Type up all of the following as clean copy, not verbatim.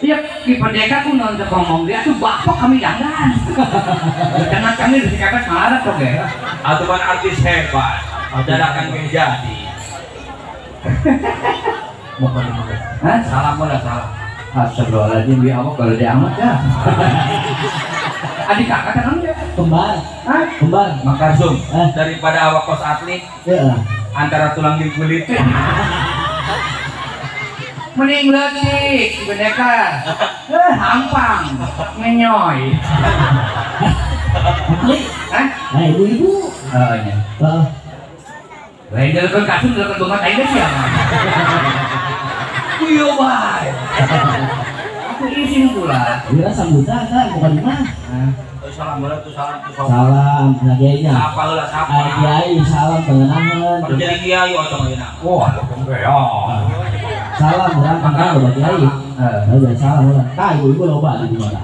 Iya, di pendeka ku non ngomong dia tuh bapak kami jangan. Jangan kami di kakak marah tuh ya. Atau kan artis hebat, dadakan jadi. Mau kali. Hah? Salam lah salam. Astagfirullahaladzim, ya Allah kalau dia amat ya. Adik kakak kan ya? Kembar. Hah? Kembar. Makarsum, daripada awak kos atlet, antara tulang di kulit. Mending leutik, pendeka. Hampang, ngenyoy. Hah? Nah, ibu-ibu. Heeh nya. Heeh. Lain jalan kasum jalan banget aing sih ya. Kuyo bae. Aku izin pula. Iya sambutan kan bukan mah. Salam heula tuh salam tuh. Salam kiainya. Apa heula sapa? Kiai salam pengenangan. Jadi kiai otong ayeuna. Wah, otong ge ya. Salam urang pangkal loba kiai. Heeh, salam urang. Tah ibu-ibu loba di mana.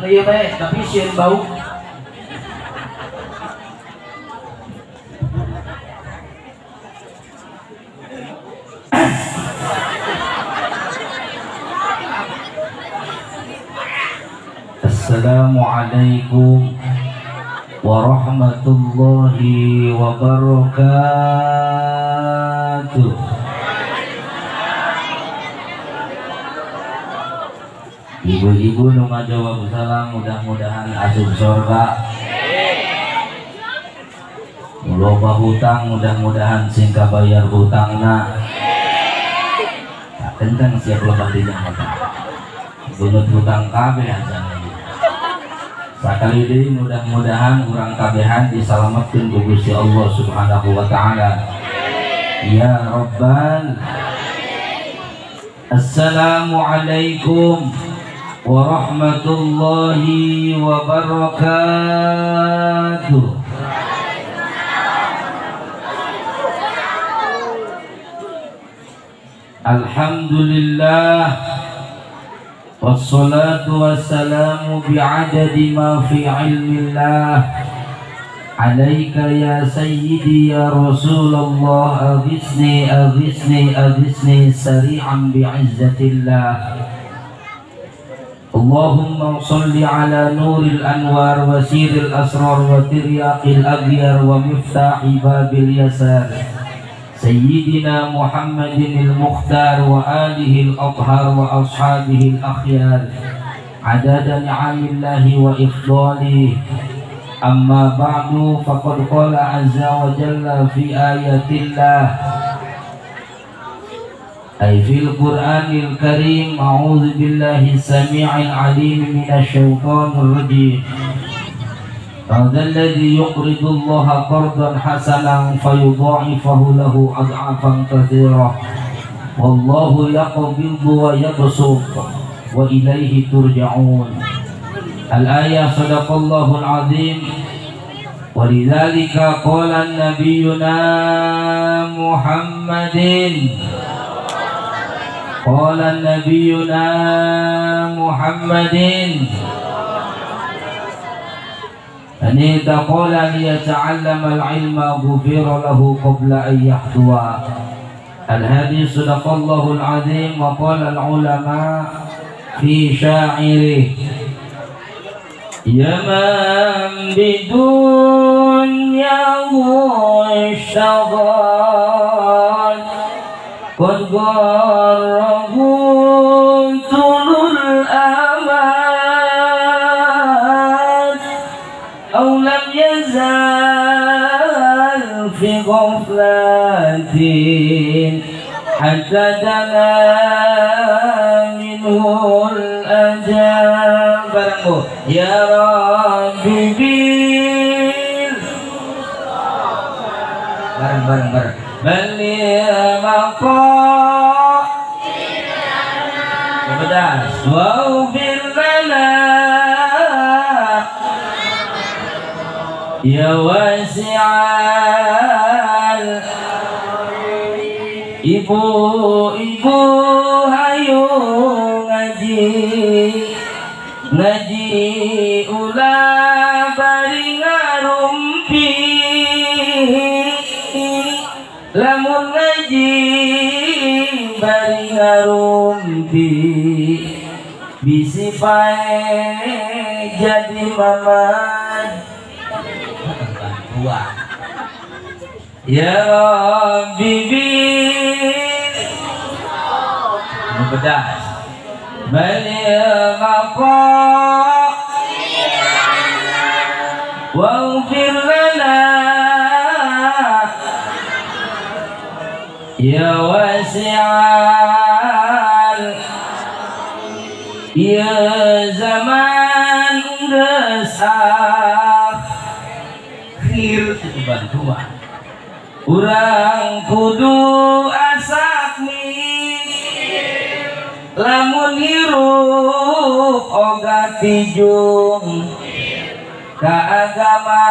Iya baik, tapi sieun bau. Assalamualaikum warahmatullahi wabarakatuh. Ibu-ibu nu ngajawab salam mudah-mudahan asup surga. Loba hutang mudah-mudahan sing kabayar hutangna. Tak kencang siap loba di jangka. Beungeut hutang kabeh aja. Sakali deui mudah-mudahan urang kabehan disalametkeun ku Gusti Allah Subhanahu wa taala. Ya Rabbal. Assalamualaikum warahmatullahi wabarakatuh. Alhamdulillah wassalatu wassalamu bi'adadi ma fi ilmillah alaika ya sayyidi ya Rasulullah aghisni aghisni aghisni sari'an bi'izzatillah. Allahumma salli ala nuril anwar wa siril asrar wa tiryaqil abyar wa miftahi babil yasar Sayyidina Muhammadin al-Mukhtar wa alihi al-athhar wa ashabihi al-akhyar adada ni'amillahi wa ifdalihi. Amma ba'du, faqad qala azza wa jalla fi ayatillah ay fil Qur'anil Karim, a'udzu billahi samii'il 'aliim minasy syaithanir rajim. Alladzi yuqridu Allaha qardan hasanan fayudha'ifahu lahu ad'afan katsira. Wallahu yaqbidu wa yabsutu wa ilaihi turja'un. Al-ayah sadaqallahul 'azim. Walidzalika qala nabiyyuna Muhammadin qala nabiyyuna Muhammadin an yataqala liyata'allama al-ilma ghufira lahu qabla an yahdwa. Al-hadis sadaqallahul azim wa qala al-ulama fi sya'iri ya man bidunyahu isyaghal qad gharrahu tulul amal aw lam yazal fi ghaflatin hatta dana minhul ajal. Barangku ya Rabbi bil bareng bareng bareng bali maqam kebedas waghfir lana ya wasi'al. Ibu-ibu hayu ngaji ngaji ulah bari ngarumpi lamun ngaji bari ngarumpi bisi pae jadi mamad dua. Ya Rabbi bil bedas bali maqam waghfir lana ya wasi'al ya zaman geus akhir bantuan urang kudu asak mikir lamun hirup oga tijung ka agama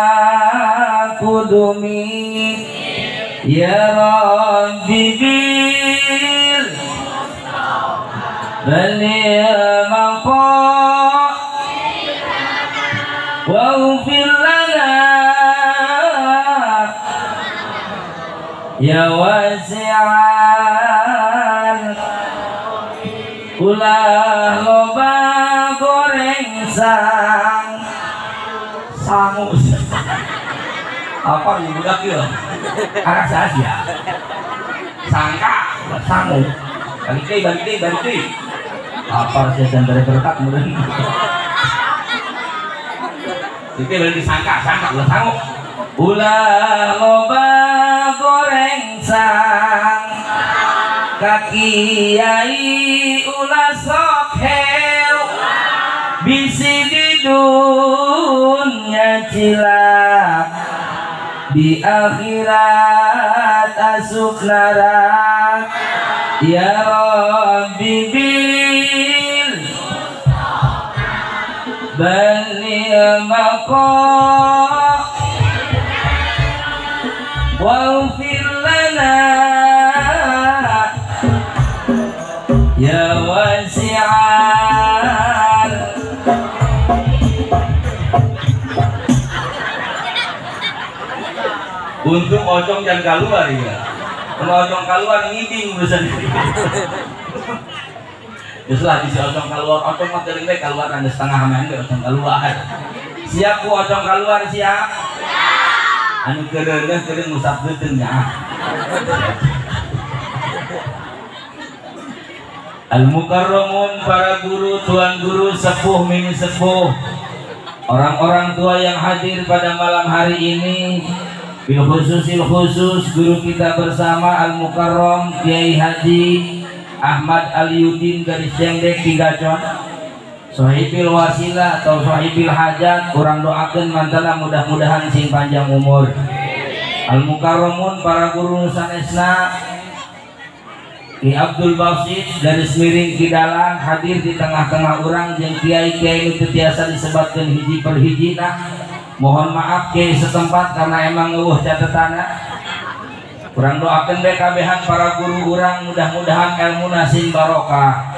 kudu mikir ya Rabbi bil bali maqam waghfir lana ya wasi'al ulah loba goreng sang sangu apa nih budak ya anak saja sangka sangu balik balik balik apa sih dan berkat kemudian itu balik sangka sangka ulah sangu ulah loba goreng sang kaki kiai ulah sok heu bisi di dunya cilak di akhirat asup neraka ya Rabbi bil bali maqam waghfir lana ya wasi'al. Untung ocong jangan keluar ya. Kalau ocong keluar ngiding urusan. Justru di si ocong keluar, ocong mah teuing we keluar ada setengah main ge ocong keluar. Siap ku ocong keluar siap. Anu kereuneuh keureung ngusap beuteung nya. Al mukarramun para guru, tuan guru, sepuh mini sepuh, orang-orang tua yang hadir pada malam hari ini, bil khususil khusus guru kita bersama Al Mukarram Kiai Haji Ahmad Aliuddin garis jengdek Tigacon, sohibil wasilah atau sohibil hajat, kurang doakan mantala mudah-mudahan sing panjang umur. Al Mukarramun para guru sanesna Ki Abdul Basit garis miring Ki Dalang hadir di tengah-tengah urang jeung kiai-kiai nu teu tiasa disebatkeun hiji per hijina. Mohon maaf kiai setempat karena emang eueuh catetana. Urang doakeun bae kabehan para guru urang mudah-mudahan elmuna sing barokah,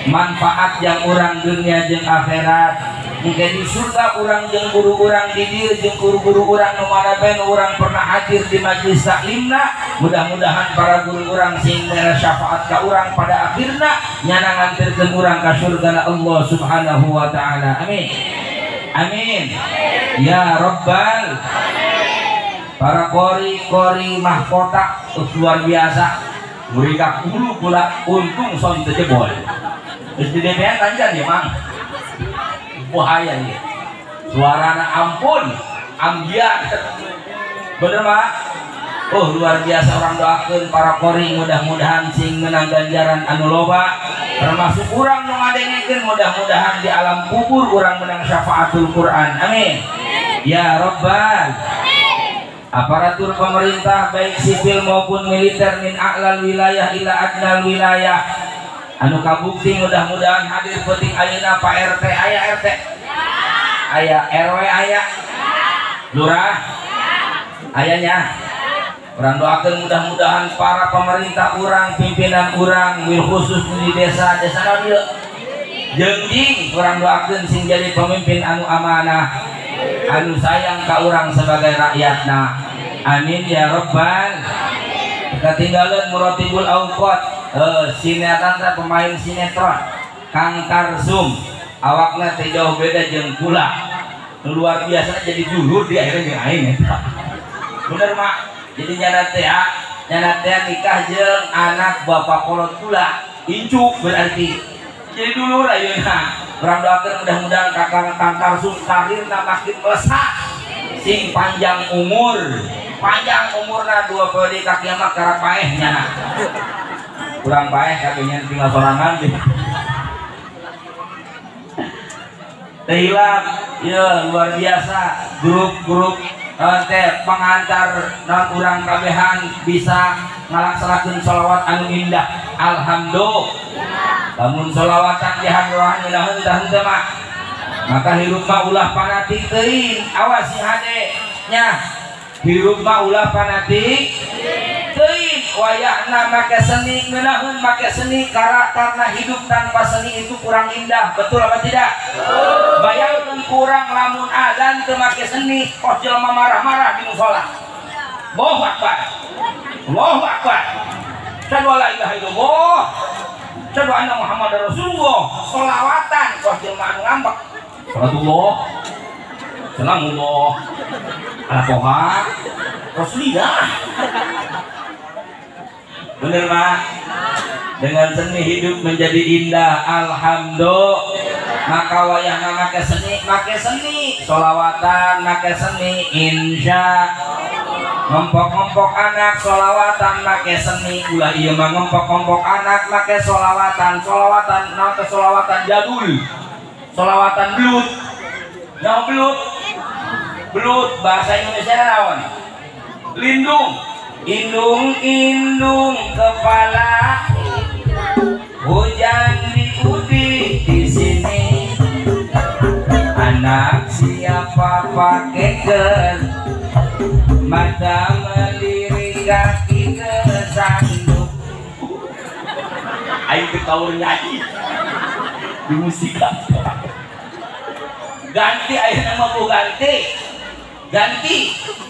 manfaat yang urang dunia jeung akhirat. Mungkin di surga urang jeung guru urang di dieu jeung guru-guru urang nu mana bae nu urang pernah hadir di majelis taklimna. Mudah-mudahan para guru urang sing mere syafaat ka urang pada akhirna nyana nganterkeun urang ka surga Allah Subhanahu wa taala. Amin. Amin. Ya Rabbal. Para kori-kori mahkota luar biasa. Mereka ulu pula untung son tejebol. Terus di DPR tanjan ya mang. Bahaya ya. Suarana ampun, ambiar. Bener mak? Oh luar biasa orang doakeun para kori mudah-mudahan sing menang ganjaran anu loba. Termasuk urang nu ngadengekeun mudah-mudahan di alam kubur urang menang syafaatul Quran. Amin. Ya Rabbal. Aparatur pemerintah baik sipil maupun militer min a'lal wilayah ila adnal wilayah. Anu kabukti mudah-mudahan hadir penting ayeuna Pak RT aya RT. Aya RW aya. Lurah ayanya. Urang doakeun mudah-mudahan para pemerintah urang, pimpinan urang, wil khusus di desa desa naon ieu. Jengjing urang doakeun sing jadi pemimpin anu amanah, anu sayang ka urang sebagai rakyatna. Amin ya rabbal. Ketinggalan muratibul awqat, sinetron pemain sinetron Kang Karsum awakna teh jauh beda jeung kula. Luar biasa jadi dulur di akhirnya jeung aing eta. Bener mak. Jadi nyana teh nikah jeung anak bapak kolot kula, incuk berarti. Jadi dulur ayeuna. Urang doakeun mudah-mudahan Kakang Kang Karsum karirna makin melesat, sing panjang umur. Panjang umurna 2 periode ka kiamat karek paeh nyana. Kurang paeh kakinya tinggal sorangan gitu. Teh hilap, ya luar biasa grup-grup teh pengantar non urang kabehan bisa ngalaksanakeun sholawat anu indah. Alhamdulillah. Lamun sholawatan dihanrohan ngeunaheun tah henteu mah. Maka hirup mah ulah fanatik teuing, awas si hade nya. Hirup mah ulah fanatik teuing, wayahna make seni ngeunaheun make seni karena hidup tanpa seni itu kurang indah. Betul apa tidak? Bayangkeun kurang lamun azan teu make seni, kos jelema marah-marah di musala. Allahu akbar. Allahu akbar. Asyhadu alla ilaha illallah. Asyhadu anna Muhammadar Rasulullah. Sholawatan kos jelema anu ngambek. Salatullah. Salamullah. Ala toha Rasulillah. Bener mak? Dengan seni hidup menjadi indah. Alhamdulillah. Maka wayahna make seni, sholawatan make seni, insya. Ngempok-ngempok anak sholawatan make seni, ulah ieu mah ngempok-ngempok anak make sholawatan, sholawatan naon teh sholawatan jadul, sholawatan belut, naon belut, belut bahasa Indonesia naon? Lindung, indung-indung kepala, hujan diudi di sini. Anak siapa pakai ker, mata melirik kaki kesandung. Ayo ketawa nyanyi di musik. Ganti ayo nama bu ganti, ganti.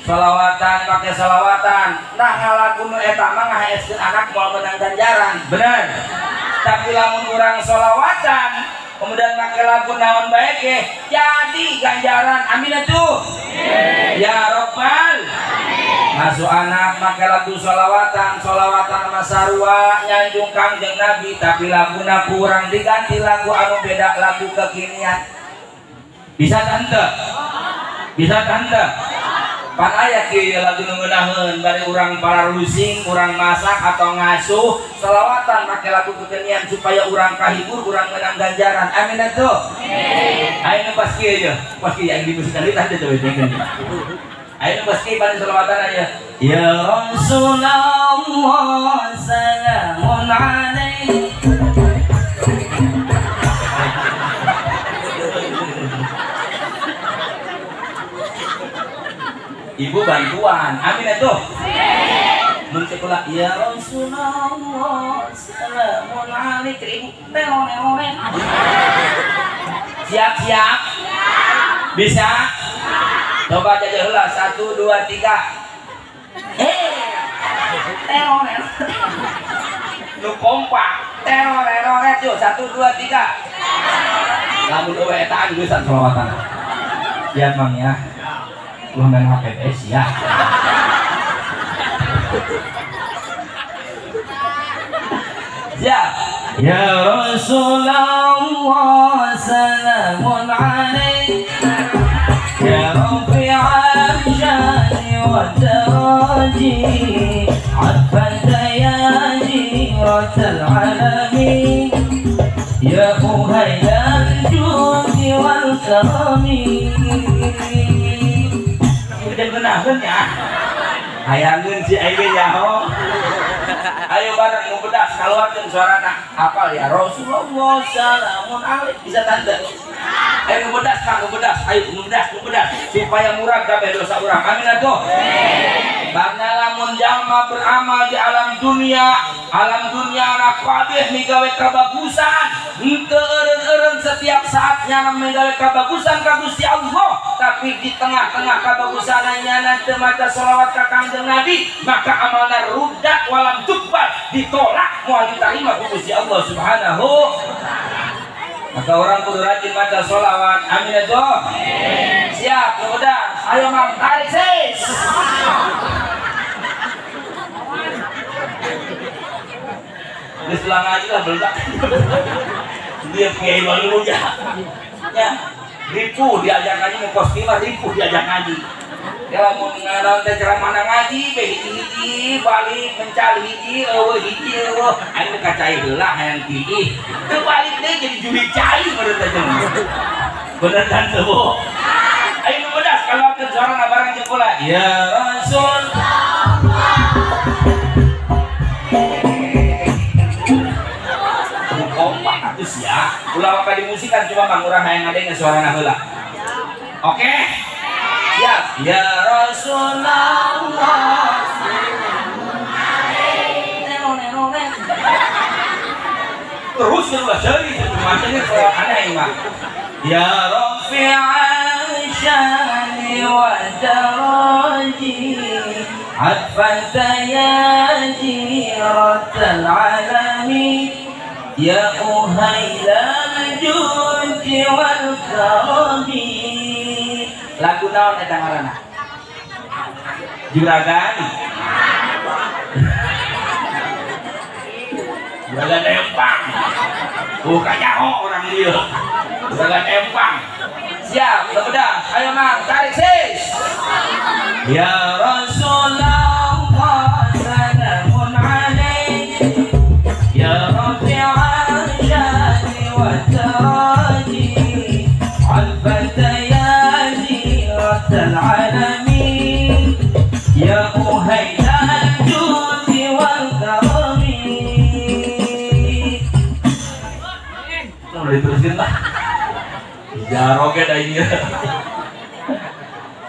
Salawatan pakai salawatan. Nah ngalagu nu eta mah ngahaeskeun anak moal menang ganjaran. Bener. Tapi lamun urang salawatan kemudian pakai lagu naon bae ge jadi ganjaran. Amin atuh. Ya Rabbal. Masuk anak pakai lagu salawatan, salawatan sama sarua nyanjung Kangjeng Nabi, tapi laguna kurang diganti lagu anu beda, lagu kekinian. Bisa tante? Bisa tante? Pan aya kieu lagu nu ngeunaheun bari urang pararusing, urang masak atau ngasuh, salawatan make lagu kekinian supaya urang kahibur, urang menang ganjaran. Amin atuh. Ayo nu pas kieu ye, pas kieu yang di musik tadi teh coba dengerin. Ayo nu pas kieu bari salawatan aya. Ya Rasulullah salamun alaik. Ibu bantuan, amin atuh. Mun sekolah ya Rasulullah salamun alaik ibu. Siap-siap. Bisa? Coba aja heula 1 2 3. Teroret. Nu kompak. Teroret yuk 1 2 3. Lamun eueuh etaan geus selawatan. Ya Mang ya. Lu main HPS ya. Ya. Ya Rasulullah salamun alaik. Ya rafi'al syani wa daraji. Atfanta ya jiratal alamin. Ya uhailal judi wal karami. Udah genaheun ya. Hayangeun si aing nyaho. Ayo bareng nu bedas kaluarkeun suarana. Apal ya Rasulullah salamun alaik bisa tanda. Ayo nu bedas Kang, nu bedas. Ayo nu bedas, nu bedas supaya murah kabeh dosa urang. Amin atuh. Karena lamun jalma beramal di alam dunia anak kabeh migawe kabagusan, henteu eureun-eureun setiap saatnya migawe kabagusan ka Gusti Allah, tapi di tengah-tengah kabagusanna teu maca sholawat ka Kangjeng Nabi, maka amalna rudak walam tuqbal, ditolak moal diterima ku Gusti Allah Subhanahu. Maka orang kudu rajin maca sholawat. Amin atuh. Siap, udah. Ayo Mang, tarik sis. Geus ulang aja lah beledak. Dia kiai baru ya. Ya, ripuh diajak ngaji mau kos lima ripuh diajak ngaji. Ya lamun ngaraon teh ceramah ngaji be hiji-hiji balik mencal hiji eueuh hiji eueuh aing ka cai heula hayang kiih. Teu balik deui jadi juri cai bener teh jeung. Bener kan teu Bu? Ayo nu bodas kaluarkeun suarana bareng jeung kula. Ya Rasul. Kompak atuh sia. Ulah waka dimusikan cuma mang urang hayang ngadenge suarana heula. Oke? Siap. Ya Rasulullah. Terus ulah jadi macamnya suara aneh mah. Ya rafi'al syani wa daraji atfanta ya jiratal alamin ya uhailal judi wal karami. Lagu naon eta ngaranna? Juragan. Juragan empang. Oh kanyaho orang dia. Juragan empang. Siap, udah. Ayo Mang, tarik sis. Ya Rasulullah salamun alaik. Ya rafi'al syani wa daraji. Alfata ya jiratal alamin. Ya uhailal judi wal karami. Udah diterusin lah. Jaroget aja.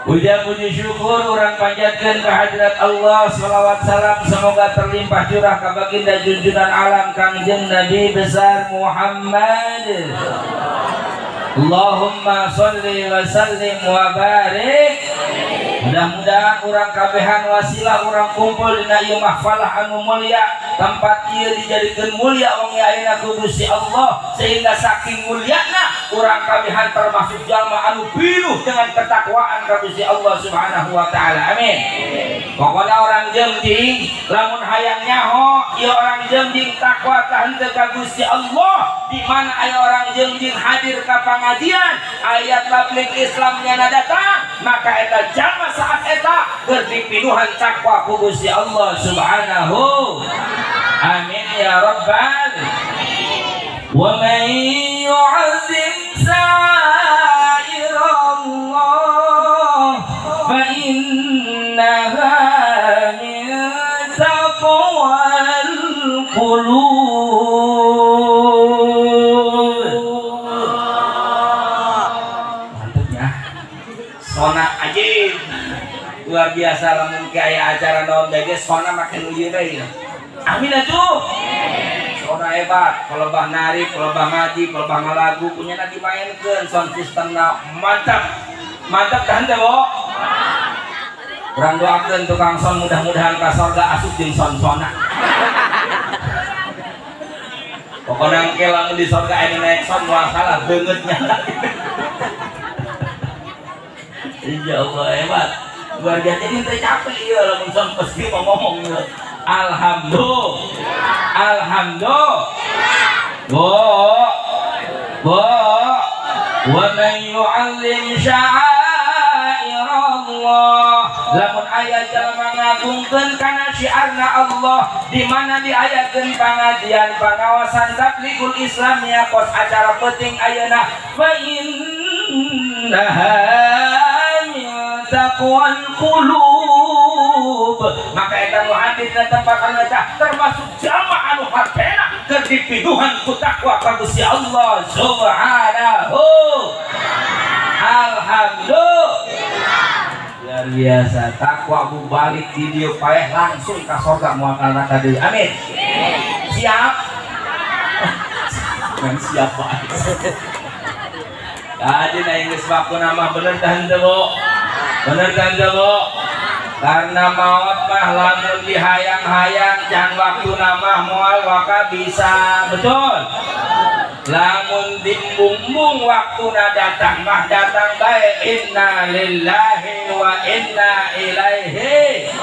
Puja puji syukur urang panjatkeun ka hadirat Allah, salawat salam semoga terlimpah curah ka baginda junjungan alam Kangjeng Nabi besar Muhammad. Allahumma sholli wa sallim wa barik. Mudah-mudahan urang kabehan wasilah urang kumpul dina ieu mahfalah anu mulia, tempat ieu dijadikeun mulia wengi ayeuna ku Gusti Allah, sehingga saking muliana urang kabehan termasuk jalma anu pinuh dengan ketakwaan ka Gusti Allah Subhanahu wa taala. Amin. Pokona orang jengjing lamun hayang nyaho ieu orang jengjing takwa ka henteu ka Gusti Allah, di mana aya orang jengjing hadir ka pangajian ayat tabligh Islam nyana datang, maka eta jalma saat eta berdipinuhan takwa ku Gusti Allah Subhanahu. Amin ya rabbal. Wa may yu'azzim sa'irallah fa innaha min taqwal qulub. Mantap ya. Sona ajib. Luar biasa lamun aya acara naon ge sona makin ieu deui. Amin atuh. Sona hebat, pelebah nari, pelebah ngaji, pelebah ngalagu punya dimainkeun sound systemna mantap. Mantap kan teh, Bu? Urang doakeun tukang son mudah-mudahan ka sorga asup jeung son-sona. Pokona engke lamun di sorga aya naik son moal salah beungeutnya. Insyaallah hebat. Luar biasa ini teh capek ieu lamun son pasti ngomong ieu. Alhamdulillah. Alhamdulillah. Bu. Bu. Wa man yu'azzim sya'airallah. Lamun aya jalma ngagungkeun kana syiarna Allah di mana diayakeun pangajian pangawasan Tablighul Islamiyah kos acara penting ayeuna fa innaha min taqwal qulub. Maka eta nu hadir na tempat anu eta termasuk jamaah anu hatena keur dipiduhan ku takwa ka Gusti Allah Subhanahu. Alhamdulillah. Luar biasa takwa balik di dieu paeh langsung ka sorga moal ka neraka deui. Amin. Siap? Kan siap bae. Tadi na geus waktuna mah bener tah henteu, Bu? Bener tah henteu, Bu? Karena maot mah lamun dihayang-hayang can waktuna mah moal waka bisa, betul? Lamun diembung-embung waktuna datang mah datang bae. Inna lillahi wa inna ilaihi.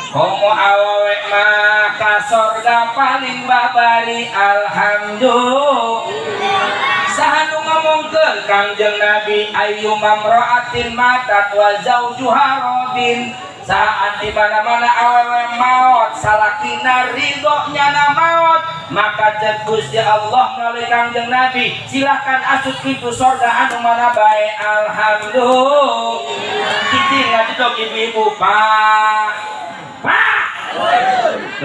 Komo awewe mah ka sorga paling babari. Alhamdulillah. Saha nu ngomongkeun Kangjeng Nabi ayu mamra'atin matat wa zaujuha radin. Saat di mana-mana awewe maot salakina ridho nyana maot, maka cek Gusti Allah melalui Kangjeng Nabi silahkan asup pintu sorga anu mana bae. Alhamdulillah. Cicing ngajudog ibu-ibu, Pak. Pak.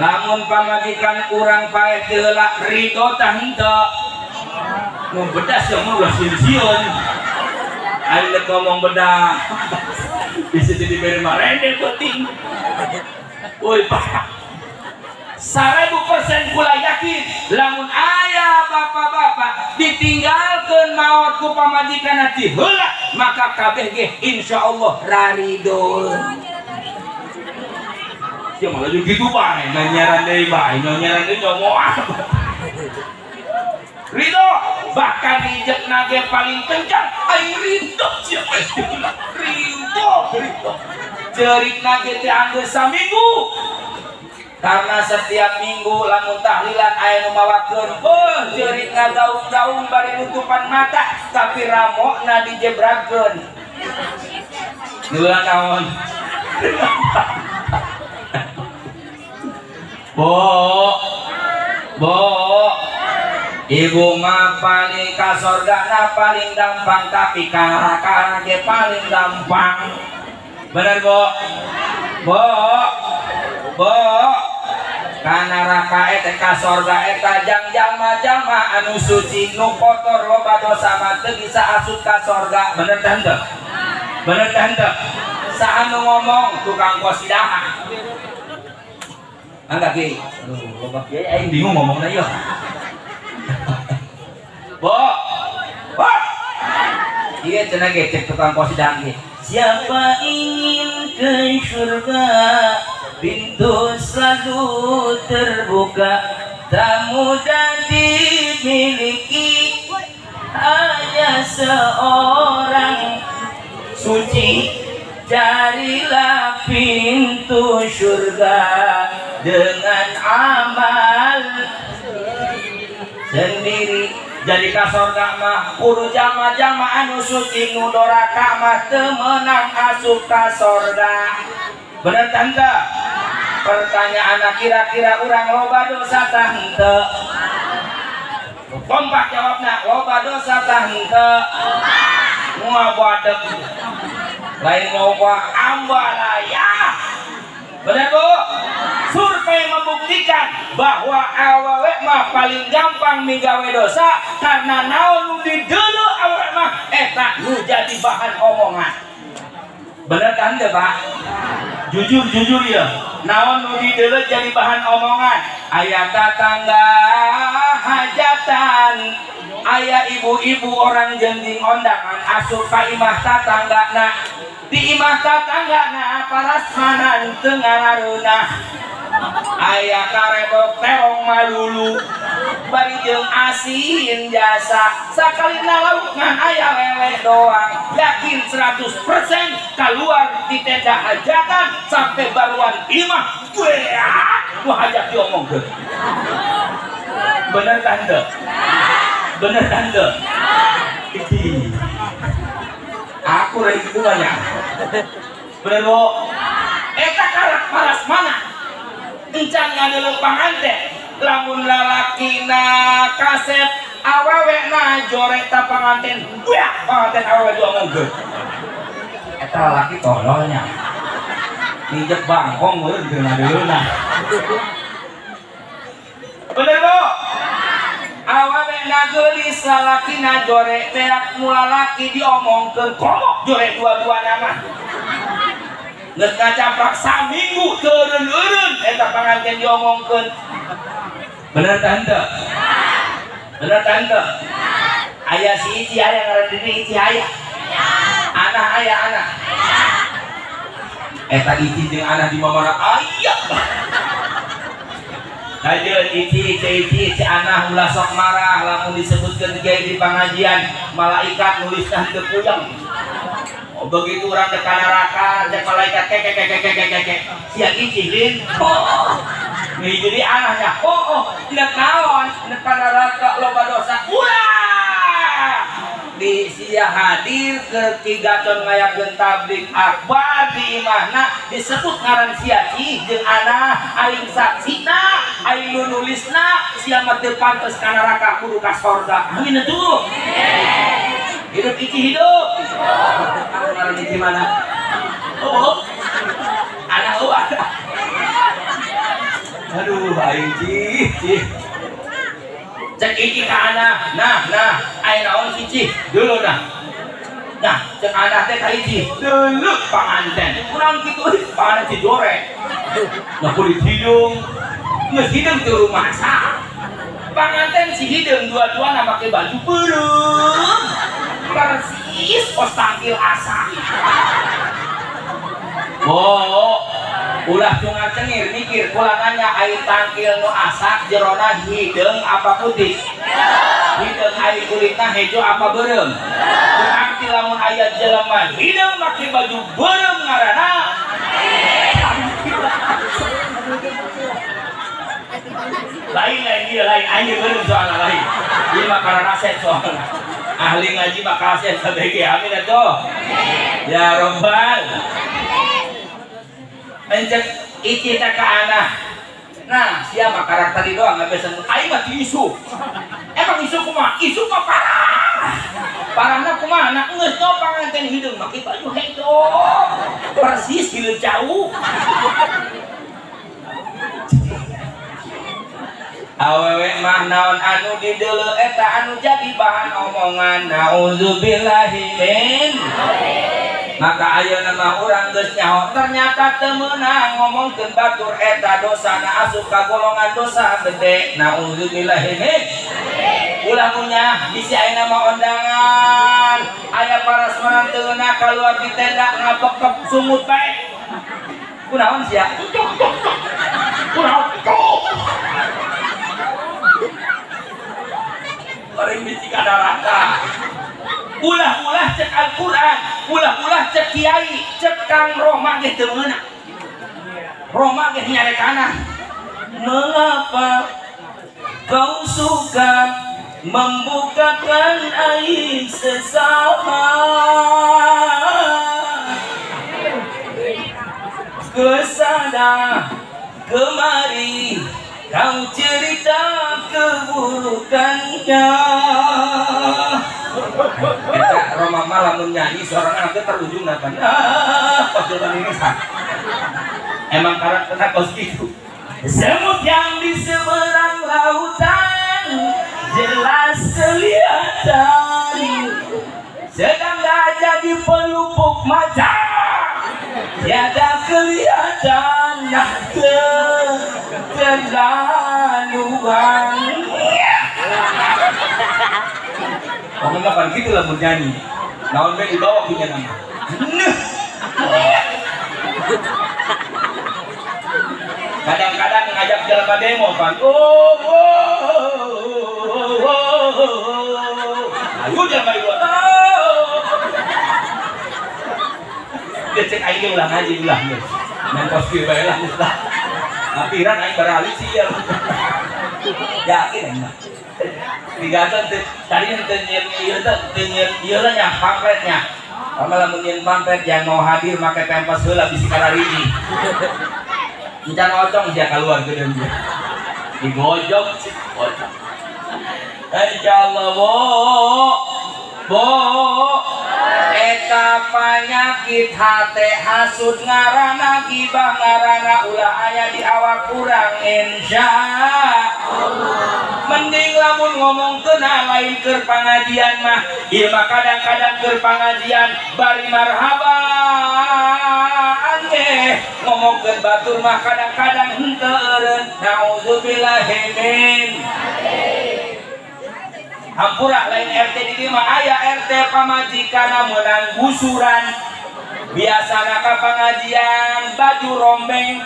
Lamun pamajikan urang paeh teu heula ridho tah henteu. Nu bedas yang mah ulah sieun-sieun. Aing rek ngomong bedah. Bisa jadi bere marende penting. Woi Pak. 1000% kula yakin lamun aya bapak-bapak ditinggalkeun maot ku pamajikan ti heula maka kabeh ge insyaallah rarido. Sia malah jeung kitu bae nyanyaran deui bae nyanyaran deui moal. Ridho bahkan injek nage paling kencang aing ridho sia ridho ridho cerik nage teh anggeus saminggu karena setiap minggu lamun tahlilan aya nu mawakeun beuh ceurik ngagaung-gaung bari nutupan mata tapi ramokna dijebrakeun heula naon. Bo bo ibu mah paling ka sorgana paling gampang tapi ka ge paling gampang. Bener Bu? Bu Bu ka neraka eta ka sorga eta jang jalma-jalma anu suci nu kotor loba dosa mah teu bisa asup ka sorga. Bener teh henteu? Bener teh henteu? Saha nu ngomong tukang qasidah. Mangga Ki. Aduh loba kiai aing bingung ngomongna ieu. Bo, bo, iya cenah ge cek tukang qasidah ge. Siapa ingin ke surga, pintu selalu terbuka, tak mudah dimiliki, hanya seorang suci. Carilah pintu surga dengan amal sendiri. Jadi ka sorga mah kudu jama-jama anu suci nu doraka mah teu meunang asup ka sorga. Bener tah henteu? Pertanyaan kira-kira urang loba dosa tah henteu? Kompak jawabna, loba dosa tah henteu? Moal badeg. Lain loba ambalaya. Bener Bu? Survei membuktikan bahwa awewe mah paling gampang migawe dosa karena naon nu dideuleu awewe mah eta nu jadi bahan omongan. Bener kan teu Pak? Jujur-jujur ya. Naon nu dideuleu jadi bahan omongan. Aya tatangga hajatan Aya ibu-ibu orang jengjing ondangan asup ka imah tatanggana. Di imah tatanggana parasmanan teu ngarareunah. Aya karedok terong malulu bari jeung asin jasa sakalina lauk ngan aya lele doang. Yakin 100% keluar di tenda hajatan sampai baruan imah nu hajat diomongkeun. Bener tante? Bener tante? Aku lagi itu banyak. Bener bu? Eta karak parasmana encan ngadeuleuh panganten lamun lalakina kasep awewena jore ta panganten buak panganten awewe diomongkeun. Eta lalaki tololnya nginjek bangkong meureun teu ngadeuleuhna. Bener bu? Awewena geulis lalakina jore beak nu lalaki diomongkeun komo jore dua-duana mah. Geus ngacaprak saminggu teu eureun-eureun eta panganten diomongkeun. Bener tante? Bener tante? Aya si Ici aya ngaran diri Ici aya. Anah aya anah. Eta Ici jeung anah di mana aya. Kajeun Ici Ici Ici anah ulah sok marah lamun disebutkeun kiai di pangajian malaikat nulisna teu puyeng. Oh, begitu orang ke neraka cek malaikat ke ke ke ke ke ke ke sia Ici lin. Oh. Nih jadi anahnya. Oh oh nek naon nek ka neraka loba dosa. Ulah. Di sia hadir ke tiga ton ngayakeun tabligh akbar di imahna disebut ngaran sia Ci jeung anah aing saksina aing nu nulisna sia mah teu pantes ka neraka kudu ka sorga. Amin atuh. Hidup Ici hidup. Anu ngaran Ici mana? Oh. Anak oh anak. Aduh aing Ci Ci. Cek Ici ka anak. Nah nah aing naon si Ci dulu nah. Nah cek anak teh ka Ici dulu panganten. Kurang kitu euy panganten si jore. Nah kulit hidung. Geus hideung teu rumasa. Panganten si hideung dua-duana make baju beureum. Persis kos tangkil asa. Oh, ulah cungar cengir mikir kula nanya ai tangkil nu asak jerona hideung apa putih? Hideung ai kulitna hejo apa beureum? Berarti lamun aya jelema hideung make baju beureum ngaranna lain lain dia lain aing beureum soalna lain. Ieu mah karena aset soalna. Ahli ngaji mah kaset sabege amin atuh. Ya robbal. Encek Ici teh ka anah. Nah, sia mah karakter tadi doang nggak bisa. Aing mah isu. Emang isu kumaha? Isu mah parah. Parahna kumaha? Nah, geus no panganten hideung make baju hejo. Persis hileung jauh. Awewe mah naon anu dideuleu eta anu jadi bahan omongan. Nauzubillahi min. Maka ayeuna mah urang geus nyaho ternyata teu meunang ngomongkeun batur eta dosana asup ka golongan dosa gede. Nauzubillahi min. Ulah ngunyah bisi ayeuna mah ondangan. Aya parasmanan teu ngeunah kaluar di tenda ngapekep sungut bae. Kunaon sia? Kunaon? Orang bisi ka neraka. Ulah-ulah cek Al-Qur'an, ulah-ulah cek kiai, cek Kang Roma ge teu meunang. Roma ge nyarekana. Mengapa kau suka membukakan aib sesama? Kesana kemari kau cerita keburukannya. Eta Roma malah menyanyi seorang anak terujung natan. Ah, pojokan ini sah. Emang karakternya kos gitu. Semut yang di seberang lautan jelas kelihatan, sedang gajah di pelupuk mata tiada kelihatan. Nah, keterlaluan. pan kitu lamun nyanyi. Naon we dibawa punya nama. Kadang-kadang ngajak jelema demo pan. Oh, oh, oh, oh. Ayo jelema ieu. Dia cek aing ulah ngaji ulah geus. Main kos kieu bae lah geus lah. Hampiran aing barali sih ya. Yakin aing mah. Digaton tadi teu nyieun ieu teh teu nyieun ieu lah nya pamfletnya. Pama lamun nyieun pamflet yang mau hadir make pempes heula bisi karariji. Encan ocong sia kaluar geudeun dia. Digojok sih, ocong. Insyaallah bo. Bo. Eta panyakit hate hasud ngarana gibah ngarana ulah aya di awak urang insya Allah. Mending lamun ngomongkeun lain keur pangajian mah ieu mah kadang-kadang keur pangajian bari marhabaan ge ngomongkeun batur mah kadang-kadang henteu eureun naudzubillahi min. Hampura lain RT di dieu mah aya RT pamajikanna meunang gusuran biasana ka pangajian baju rombeng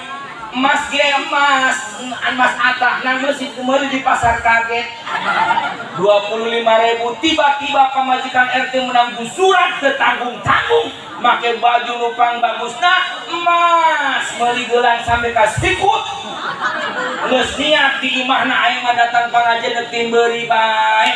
emas ge emas emas atah nang mesin meuli di pasar kaget 25.000 tiba-tiba pamajikan RT menang gusuran ketanggung-tanggung make baju nupang bagusna emas meuli geulang sampai ka sikut geus niat di imahna aing mah datang pangajian deuk timberi bae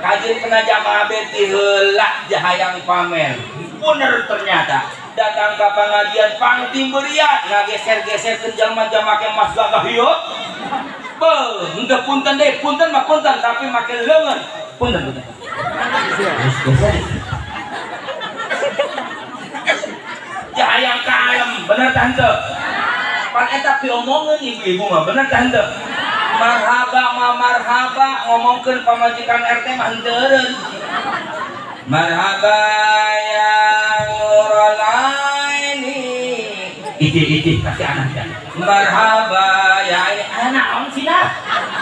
kajeun kena jamaah beti heula jahayang pamer bener ternyata datang ke pengajian pang timberian ngageser-geserkeun jalma-jalma make emas gagah ieu beuh henteu punten deui punten mah punten tapi make leungeun punten punten geser jahayang kalem bener tah henteu pan eta piomongeun ibu-ibu mah bener tah henteu marhaba ma marhaba ngomongkeun pamajikan RT mah henteu eureun marhaba ya nurul aini iji kasih anak ya marhaba ya ini anak om sina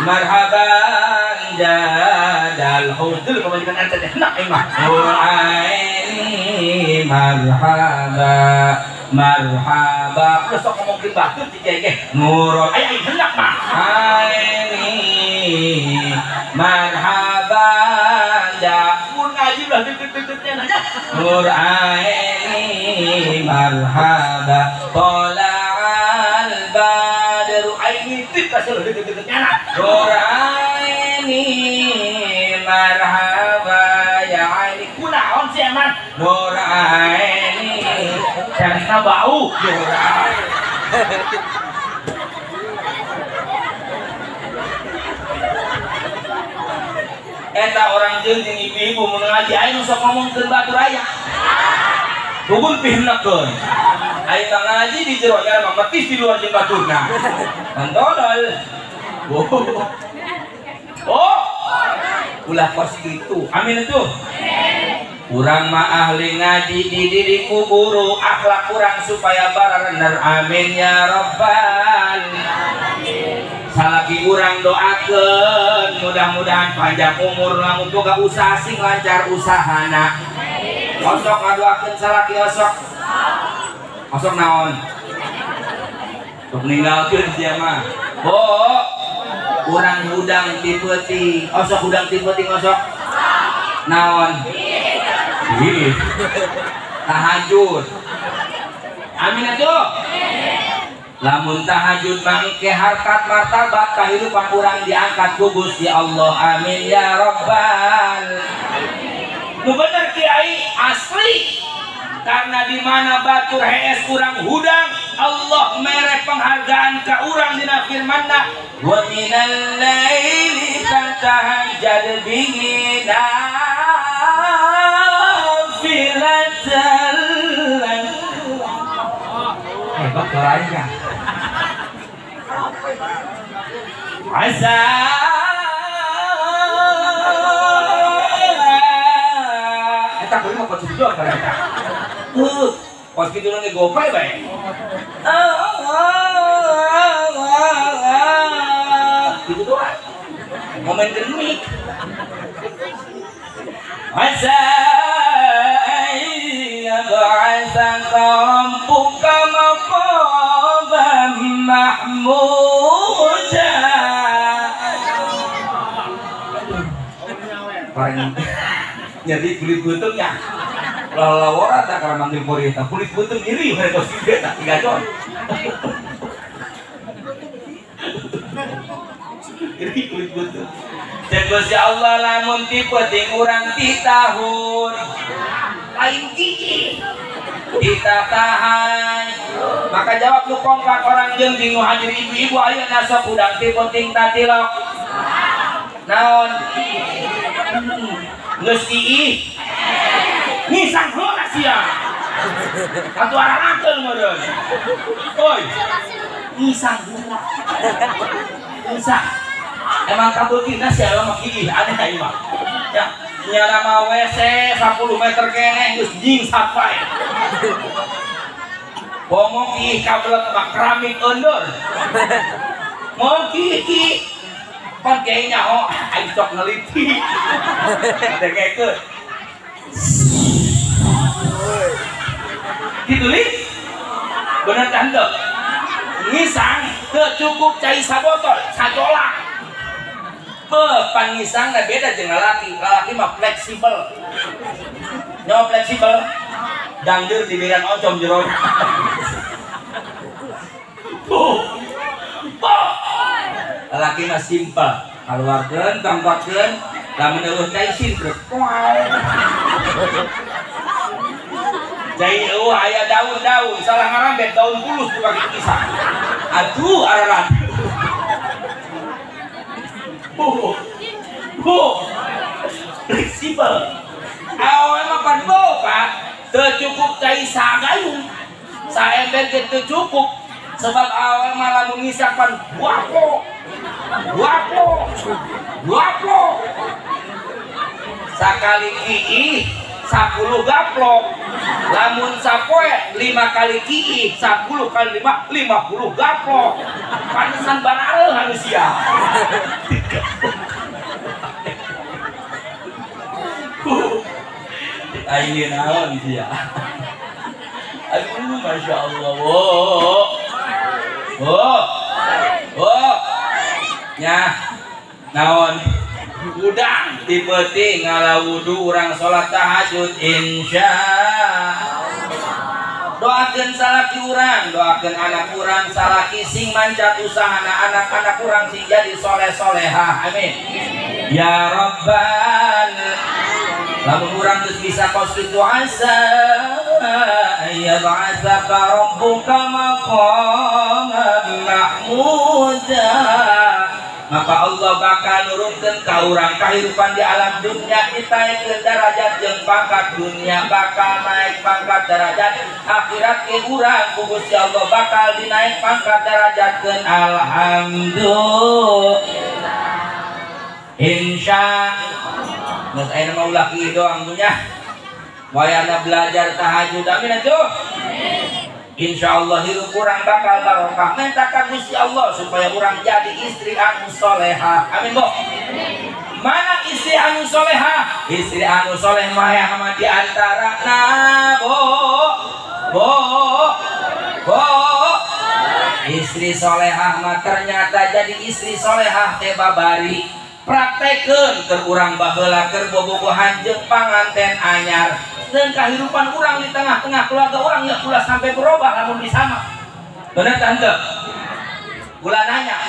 marhaban jadal hudul pamajikan RT teh nak imah nurul aini marhaba marhaba udah sok ngomongkeun batur ti ge nurul ai hendak mah aini marhaba ja mun ngaji ulah deket-deketnya aja nur aini marhaba tola'al badru aini tip kasih deket-deketnya nur aini marhaba ya aini kunaon sih eman nur aini carina bau nur aini eta orang jeung jeung ibu-ibu mun ngaji aing sok ngomongkeun batur aya tugun pihnekeun aing mah ngaji di jero nya mah metis di luar jeung baturna mantolol oh ulah kos kitu amin atuh urang mah ahli ngaji dididik ku guru akhlak urang supaya bararener amin ya rabbal alamin. Salaki urang doakeun mudah-mudahan panjang umur lamun boga usaha sing lancar usahana. Osok ngadoakeun salaki osok. Osok naon? Sok ninggalkeun sia mah. Bo, urang hudang ti peuting. Osok hudang ti peuting osok. Naon? Ih. Tahajud. Amin atuh. Lamun tahajud mangke harkat martabat kahirupan urang diangkat ku Gusti Allah amin ya rabbal alamin. Nu bener kiai asli karena di mana batur hees urang hudang Allah mere penghargaan ka urang dina firmanna wa minal laili fatahajjad bihi nafilatan lak. Hebat suaranya. Asa eta kudu mah kos kitu kana eta. Kos kitu ge gopay bae. Kitu doang. Ngomainkeun mic. Asa ayyab'atsaka rabbuka maqaman mahmuda. Paling nyeri kulit beuteung ya. Lalawara tak karena manggil korita kulit beuteung nyeri mereka sih tak tiga jon. Nyeri kulit beuteung. Dan Gusti Allah lamun ti peuting urang ti tahun lain gigi kita tahan. Maka jawab lu kompak orang jeung bingung hadir ibu-ibu ayeuna sok udang ti peuting tatilok. Naon? Geus iih. Ngisang heula sia. Atuh aranakeun meureun. Oi. Ngisang heula. Ngisang. Emang kabeutina sia mah iih aneh ieu mah. Ya, nyana mah WC 10 meter keneh geus jingsat bae. Ngomong iih kabelet mah keramik euneur. Ngomong iih pan kiai nyaho aing sok neliti. Dengekeun. Kitu li? Bener tah henteu? Ngisang teu cukup cai sabotol, sajolak. Beuh, pan ngisangna beda jeung lalaki. Lalaki mah fleksibel. Nyawa fleksibel. Dangdeur diberian oncom jero. Tuh. Lalaki mah simpel. Kaluarkeun, tongkotkeun, lamun eueuh cai sintruk. Cai eueuh aya daun-daun, salah ngarambet daun bulus dipake kisah. Aduh ararat. Bu. Fleksibel. Awewe mah pan beuh, Pak. Teu cukup cai sagayung. Saember ge teu cukup. Sebab awewe mah lamun ngisang pan guaplo. Guaplo. Guaplo. Sakali kiih 10 gaplok. Lamun sapoe 5 kali kiih 10 kali 5 50 gaplok. Panesan barareuh manusia. Aing naon sia. Aduh Masya Allah. Oh. Oh. Nyah. Naon? Udang ti peuting ngala wudu urang salat tahajud insya Allah. Doakeun salaki urang, doakeun anak urang salaki sing mancat usahana, anak-anak urang sing jadi soleh-solehah. Amin. Ya Rabbal lamun urang geus bisa kos kitu asa ayyab'atsaka rabbuka maqaman mahmuda. Maka Allah bakal nurunkeun ka urang kahirupan di alam dunia ditaekkeun derajat jeung pangkat dunia bakal naik pangkat derajat akhirat ke urang ku Gusti Allah bakal dinaik pangkat derajatkeun alhamdulillah insya geus ayeuna mah ulah kieu doang dunya wayahna belajar tahajud amin atuh. Insya Allah hidup kurang bakal barokah. Minta ka Gusti Allah supaya urang jadi istri anu soleha. Amin bo. Mana istri anu soleha? Istri anu soleh mah ya di antara na bo bo bo. Istri solehah mah ternyata jadi istri solehah teh babari. Praktekeun keur urang baheula keur bobogohan jeung panganten anyar. Dan kehidupan orang di tengah-tengah keluarga orang ya ulah sampai berubah lamun disama. Bener tante? Ulah nanya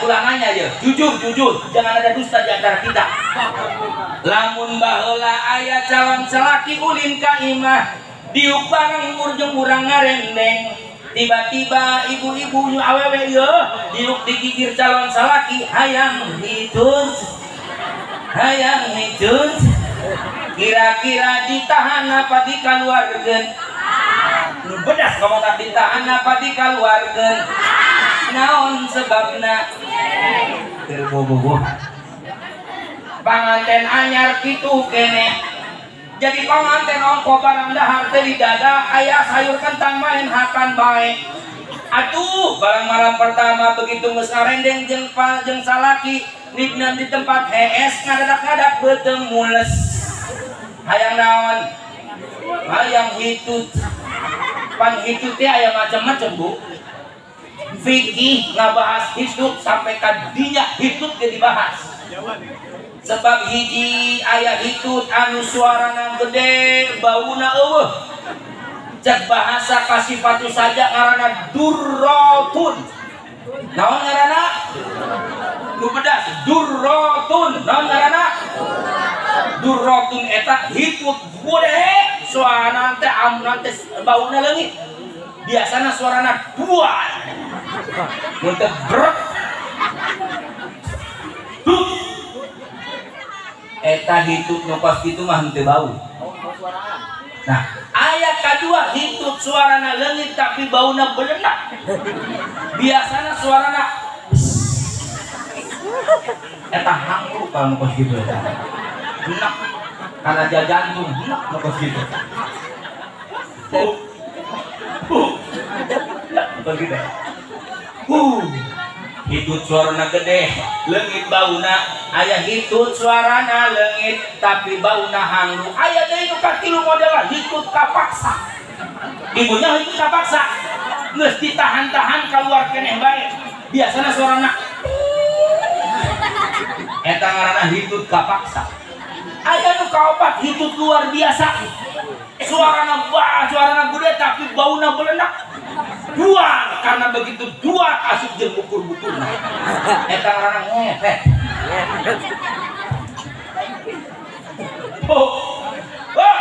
aja, jujur, jangan ada dusta di antara kita. Lamun baheula aya calon salaki ulin ka imah, diuk bareng jeung urang ngarendeng. Tiba-tiba ibu-ibu nu awewe ieu diuk digigir calon salaki hayang hitut. Hayang hitut. Kira-kira ditahan apa dikaluarkeun? Nu bedas ngomong tak ditahan apa dikaluarkeun? Naon sebabna? Keur bobogohan. Panganten anyar kitu kene. Jadi panganten ongko barang dahar teh di dada aya sayur kentang main hakan bae. Atuh barang malam pertama begitu geus ngarendeng jeung salaki nibna di tempat hees ngadadak-ngadak beuteung mules. Hayang naon? Hayang hitut. Pan hitut teh aya macam-macam, Bu. Fikih ngabahas hitut sampai kadinya hitut ge dibahas. Sebab hiji aya hitut anu suarana gede bauna eueuh. Cek bahasa kasifatu saja ngaranna durrotun. Naon ngaranna? Nu pedas durrotun. Naon ngaranna? Durrotun eta hitut gede suarana teh amun teh bauna leungit. Biasana suarana dua. Mun teh brek. Duk. Eta hitut nu kos kitu mah henteu bau. Nah, ayat kedua hitut suarana leungit tapi bauna belenak. Biasana suarana eta hanglu kalau kos kitu eta. Enak karena jajantung enak kos kitu. Kos kitu. Hitut suarana gede, leungit bauna. Aya hitut suarana leungit tapi bauna hanglu. Aya deui nu katilu modelna hitut kapaksa. Ibunya hitut kapaksa. Geus ditahan-tahan keluar keneh bae. Biasana suarana eta ngaranna hitut kapaksa. Aya nu kaopat hitut luar biasa. Suarana bah, suarana gede tapi bauna belenak. Dua, karena begitu dua asup jeung bukur-bukurna. Eta ngaranna ngefek. Oh. Oh.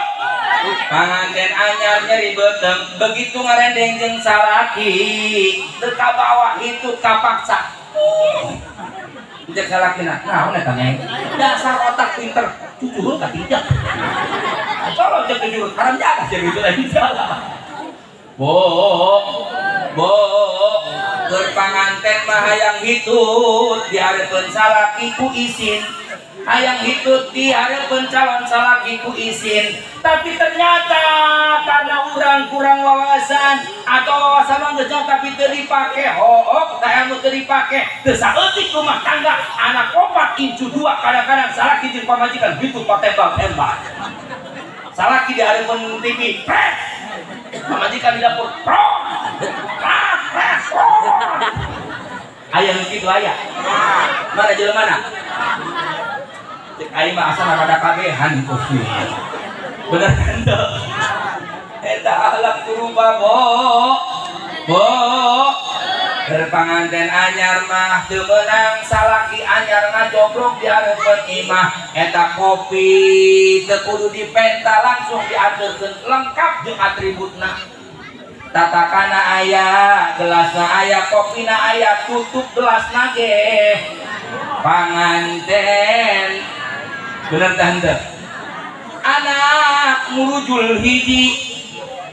Panganten anyar nyeri beuteung, begitu ngarendeng jeung salaki, teu kabawa hitut kapaksa. Cek salakina, naon eta neng? Dasar otak pinter, cucurut ka tijak. Tolong cek cucurut, haram jaga cek itu lagi salah. Bo, bo, keur panganten mah hayang hitut di hareupeun salaki ku isin. Hayang hitut di hareupeun calon salaki ku isin. Tapi ternyata karena urang kurang wawasan atau wawasan mah geus tapi teu dipake, hook teh anu teu dipake, teu saeutik rumah tangga, anak opat incu dua kadang-kadang salaki jeung pamajikan hitut patembak-tembak. Salaki di hareupeun TV, pret. Pamajikan di dapur, pro. Prak, prak, pro. Aya nu kitu aya. Mana jelema mana? Cek aing mah asal rada kabehan kos kieu. Bener kan teu? Eta akhlak kuruba bo. Bo. Keur panganten anyar mah teu meunang salaki anyar ngajobrok di hareupeun imah. Eta kopi teu kudu dipenta langsung diaturkeun lengkap jeung atributna. Tatakana aya, gelasna aya, kopina aya, tutup gelasna ge. Panganten. Bener tah henteu? Anak murujul hiji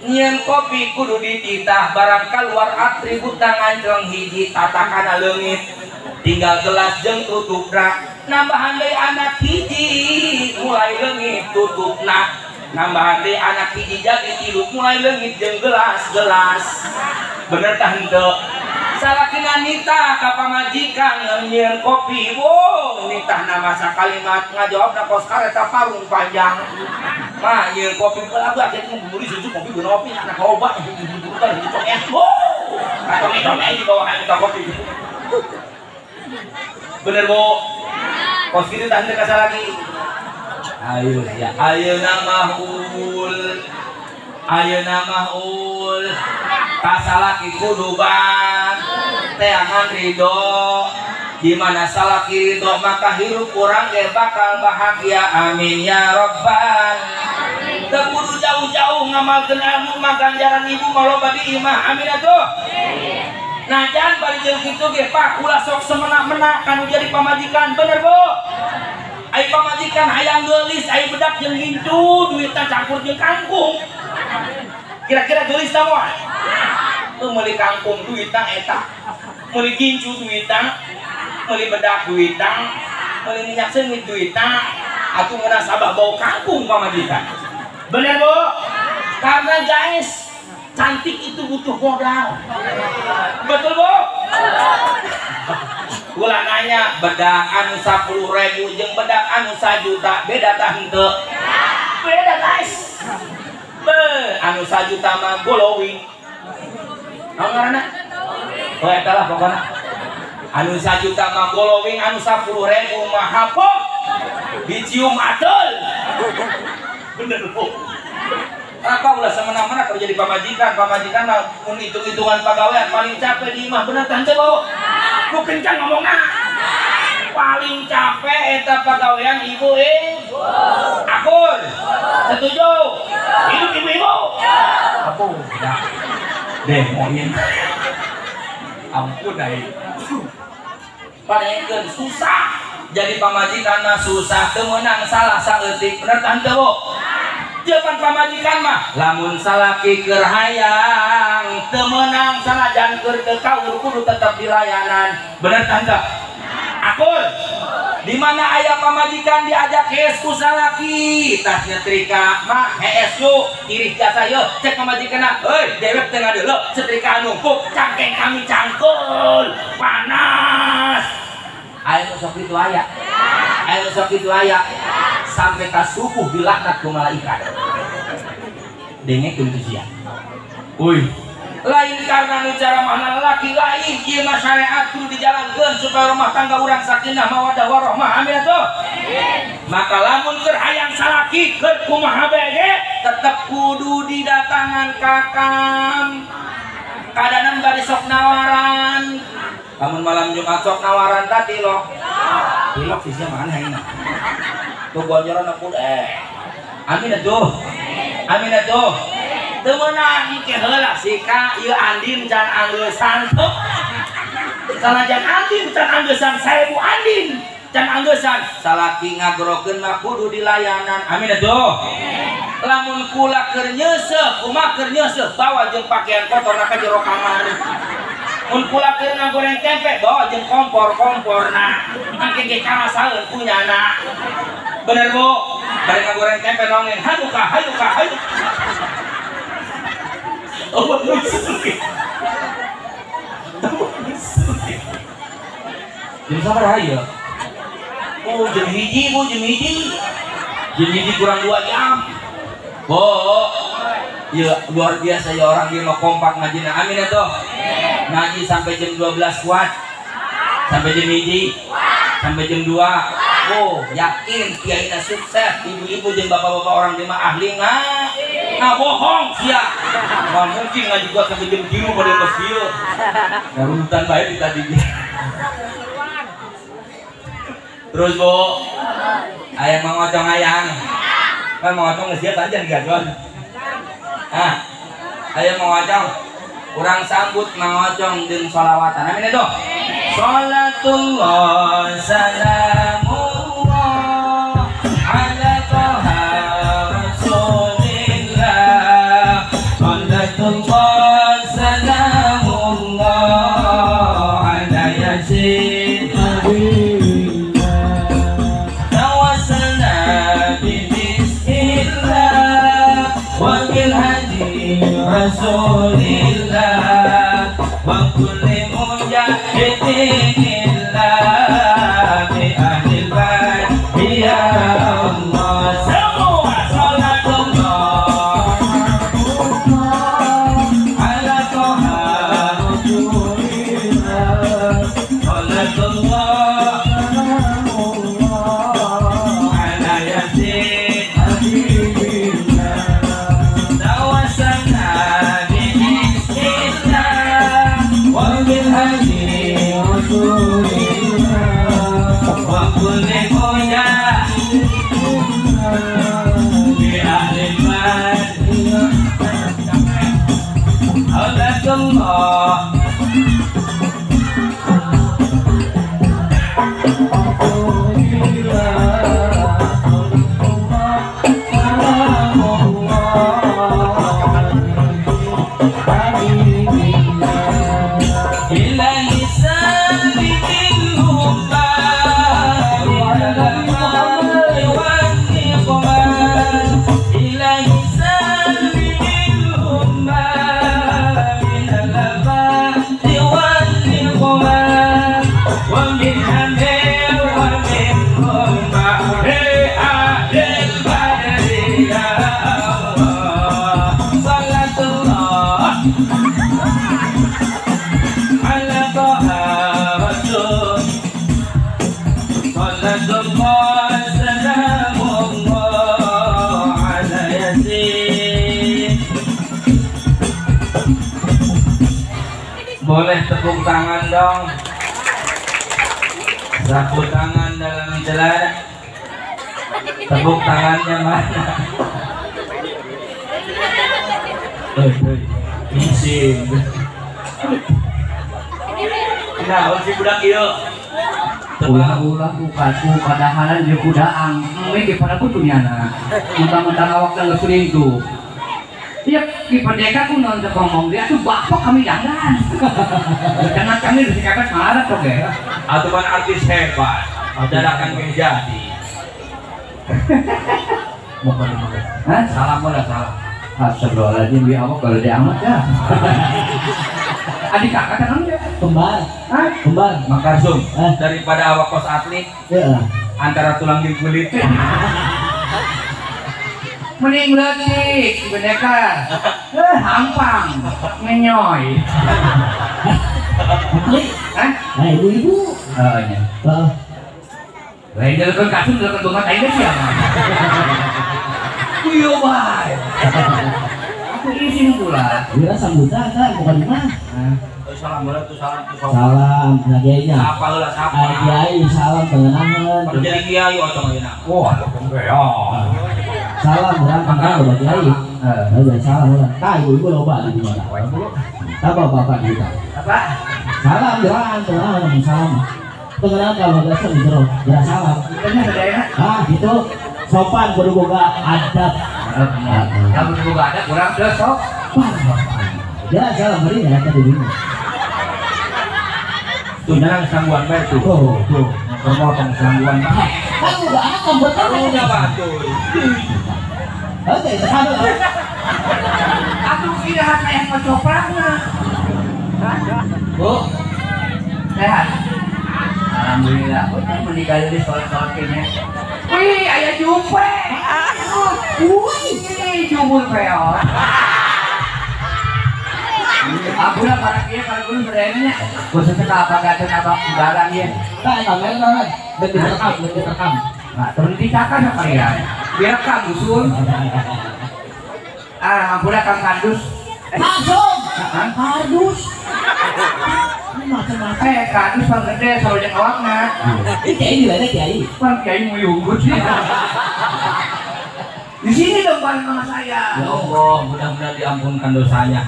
nyieun kopi kudu dititah barang keluar atribut ngancleng hiji tatakana leungit tinggal gelas jeung tutupna. Nambahan deui anak hiji mulai leungit tutupna. Nambahan deui anak hiji jadi tilu mulai leungit jeung gelas-gelas. Bener tah henteu? Salakina nitah ka pamajikan nyieun kopi, wo nitahna masa kalimat ngajawabna kos kareta parung panjang. Mah nyieun kopi heula abah kitu meuli susu kopi geuna kopi anak loba hiji cok wo. Katong-tong di bawah eta kopi. Bener Bu? Kos kitu tah henteu ka salaki. Ayo ya, ayeuna mah ul. Ayeuna mah ul. Kasalaki kudu ban teangan ridho. Di mana salaki ridho maka hirup urang ge bakal bahagia. Amin ya rabbal. Teu kudu jauh-jauh ngamalkeun ilmu mah ganjaran ibu mah loba di imah. Amin atuh. Nah jangan bari jeung kitu ge Pak, ulah sok semena-mena kanu jadi pamajikan. Bener Bu? Ai pamajikan hayang geulis, ai bedak jeung gincu, duitna campur jeung kangkung. Kira-kira geulis tah moal? Teu meuli kangkung duitna eta. Meuli gincu duitna, meuli bedak duitna, meuli minyak seungit duitna, atuh munasabah bau kangkung pamajikan. Bener Bu? Karena guys, cantik itu butuh modal. Betul Bu? Ulah nanya bedak anu 10.000 jeung bedak anu 1 juta beda tah henteu? Beda guys. Be, anu sajuta mah glowing. Naon ngaranna? Oh eta lah pokona. Anu sajuta mah glowing, anu 10.000 mah hapok. Dicium atul. Bener bu. Apa ulah semena-mena kerja di pamajikan, pamajikan mah mun hitung-hitungan pagawean paling capek di imah bener tante bu. Ku kencang ngomongna. Paling capek eta pagawean ibu ibu. Akur. Setuju. Hidup ibu-ibu. Aku dah. Demoin. Ampun ai. Paling susah jadi pamajikan mah susah teu meunang salah saeutik bener tante bu. Japan pamajikan mah lamun salaki keur hayang teu meunang sanajan keur teu kaur kudu tetep dilayanan bener tante. Akur. Di mana aya pamajikan diajak hees ku salaki tas nyetrika mah hees lu irih jasa yeuh cek pamajikanna euy dewek teu ngadeuleu setrika numpuk cangkeng kami cangkul panas. Aya nu sok kitu aya. Aya nu sok kitu aya. Sampai ka subuh dilaknat ku malaikat. Dengekeun teu sia. Uy, lain karena nu cara mana laki lain ieu mah syariat kudu dijalankeun supaya rumah tangga urang sakinah mawaddah warahmah. Amin atuh. Maka lamun keur hayang salaki keur kumaha bae ge tetep kudu didatangan ka kam. Kadanan bari sok nawaran. Lamun malam Jumat sok nawaran tadi tilok. Tilok sih sia mana ini. Tuh gonjoran aku Amin atuh. Amin atuh. Teu meunang engke heula si ka ieu Andin can anggeusan tuh. Sanajan Andin can anggeusan 1000 Andin can anggeusan salaki ngagrokeun mah kudu dilayanan. Amin atuh. Lamun kula keur nyeuseuh, kumaha keur nyeuseuh bawa jeung pakaian kotor ka jero kamar. Mun kula keur ngagoreng tempe bawa jeung kompor-komporna. Engke ge karasaeun punyana. Bener bu? Bari ngagoreng tempe nongeng hayu ka hayu ka hayu. Oh, jam sabaraha ieu? Oh, jam 1 bu, jam 1. Jam 1 kurang 2 jam. Bu, ya luar biasa ya orang dia mau kompak ngajina. Amin atuh. Ngaji sampai jam 12 kuat. Sampai jam 1. Sampai jam 2. Oh, yakin kiaina sukses. Ibu-ibu jeung bapak-bapak orang di mah ahli nggak bohong sia. Nggak mungkin ngaji gua sampai jam 3 pada geus kieu. Ngarunutan bae di tadi. Terus bu, ayang Mang Ocong ayang. Kan Mang Ocong geus sia tajan gajuan. Ah, ayang Mang Ocong. Urang sambut Mang Ocong jeung sholawatan. Amin atuh. Salatullah salamullah ala Toha Rasulillah. Salatullah salamullah ala Yasin tawassalna bi bismillah wa bil hadi Rasulillah wa kulli mujahidinillah bi ahlil bait ya Allah. Semua salatullah ala Toha Rasulillah. Salatullah ala Yasin tawassalna bi Boleh tepuk tangan dong. Sapu tangan dalam celana. Tepuk tangannya mana? Isin. Nah, si budak ieu. Ulah-ulah ku padahalan jeung kudaang. Engge ge pada kutu nyana. Mentang-mentang awak geus selingkuh. Iya, di pendeka ku non teu ngomong dia tuh bapak kami jangan. Jangan kami disikapan marah oke. Atuh kan artis hebat. Dadakan ge jadi. Bukan. Hah? Salam lah salam. Astagfirullahaladzim, dia awak kalau dia amat ya. Adik kakak kan dia? Kembar. Hah? Kembar. Makarsum, daripada awak kos atlet, ya. Antara tulang di kulit. Mending leutik, pendekar. Hampang, ngenyoy. Hah? Nah, ibu-ibu. Heeh, nya. Heeh. Lain jalan kasum, jalan banget aing sih ya. Kuyo bae. Aku izin pula. Wira sambutan kan bukan mah. Salam heula tuh salam tuh. Salam kiainya. Sapa heula sapa. Kiai salam pengenangan. Jadi kiai otong ayeuna. Wah, otong ge ya. Salam urang pangkal loba kiai. Heeh, salam urang. Tah ibu-ibu loba di mana. Tah bapak-bapak di kita. Apa? Salam jalan pengenangan salam. Pengenangan kalau biasa di jero, geura salam. Ah, gitu. Sopan kudu boga adab. Kalau kudu boga adab kurang teu sopan. Ya salam beri ya tadi dulu. Tuh nyerang sangguan bae tuh. Oh, tuh permotong sangguan. Kan udah anak kamu batu. Oke, sekali. Atuh kira yang kecoprakna. Bu. Sehat. Alhamdulillah. Udah meninggal di sholat-sholat kayaknya. Wih, ayah jumpe. Wih, jumur peot. Aku lah para kiai, para guru berdayanya. Khususnya ke apa gacor apa barang ya. Tak, kamera kan. Dan direkam, dan direkam. Nah, terus dicakan apa ya? Direkam usul. Ah, ampun kang kardus. Langsung. Kardus. Macam-macam. Kardus pang gede selalu jeung awakna. Ini kiai di mana kiai? Pang kiai muyunggut sih. Di sini dong bareng sama saya. Ya Allah, mudah-mudahan diampunkan dosanya.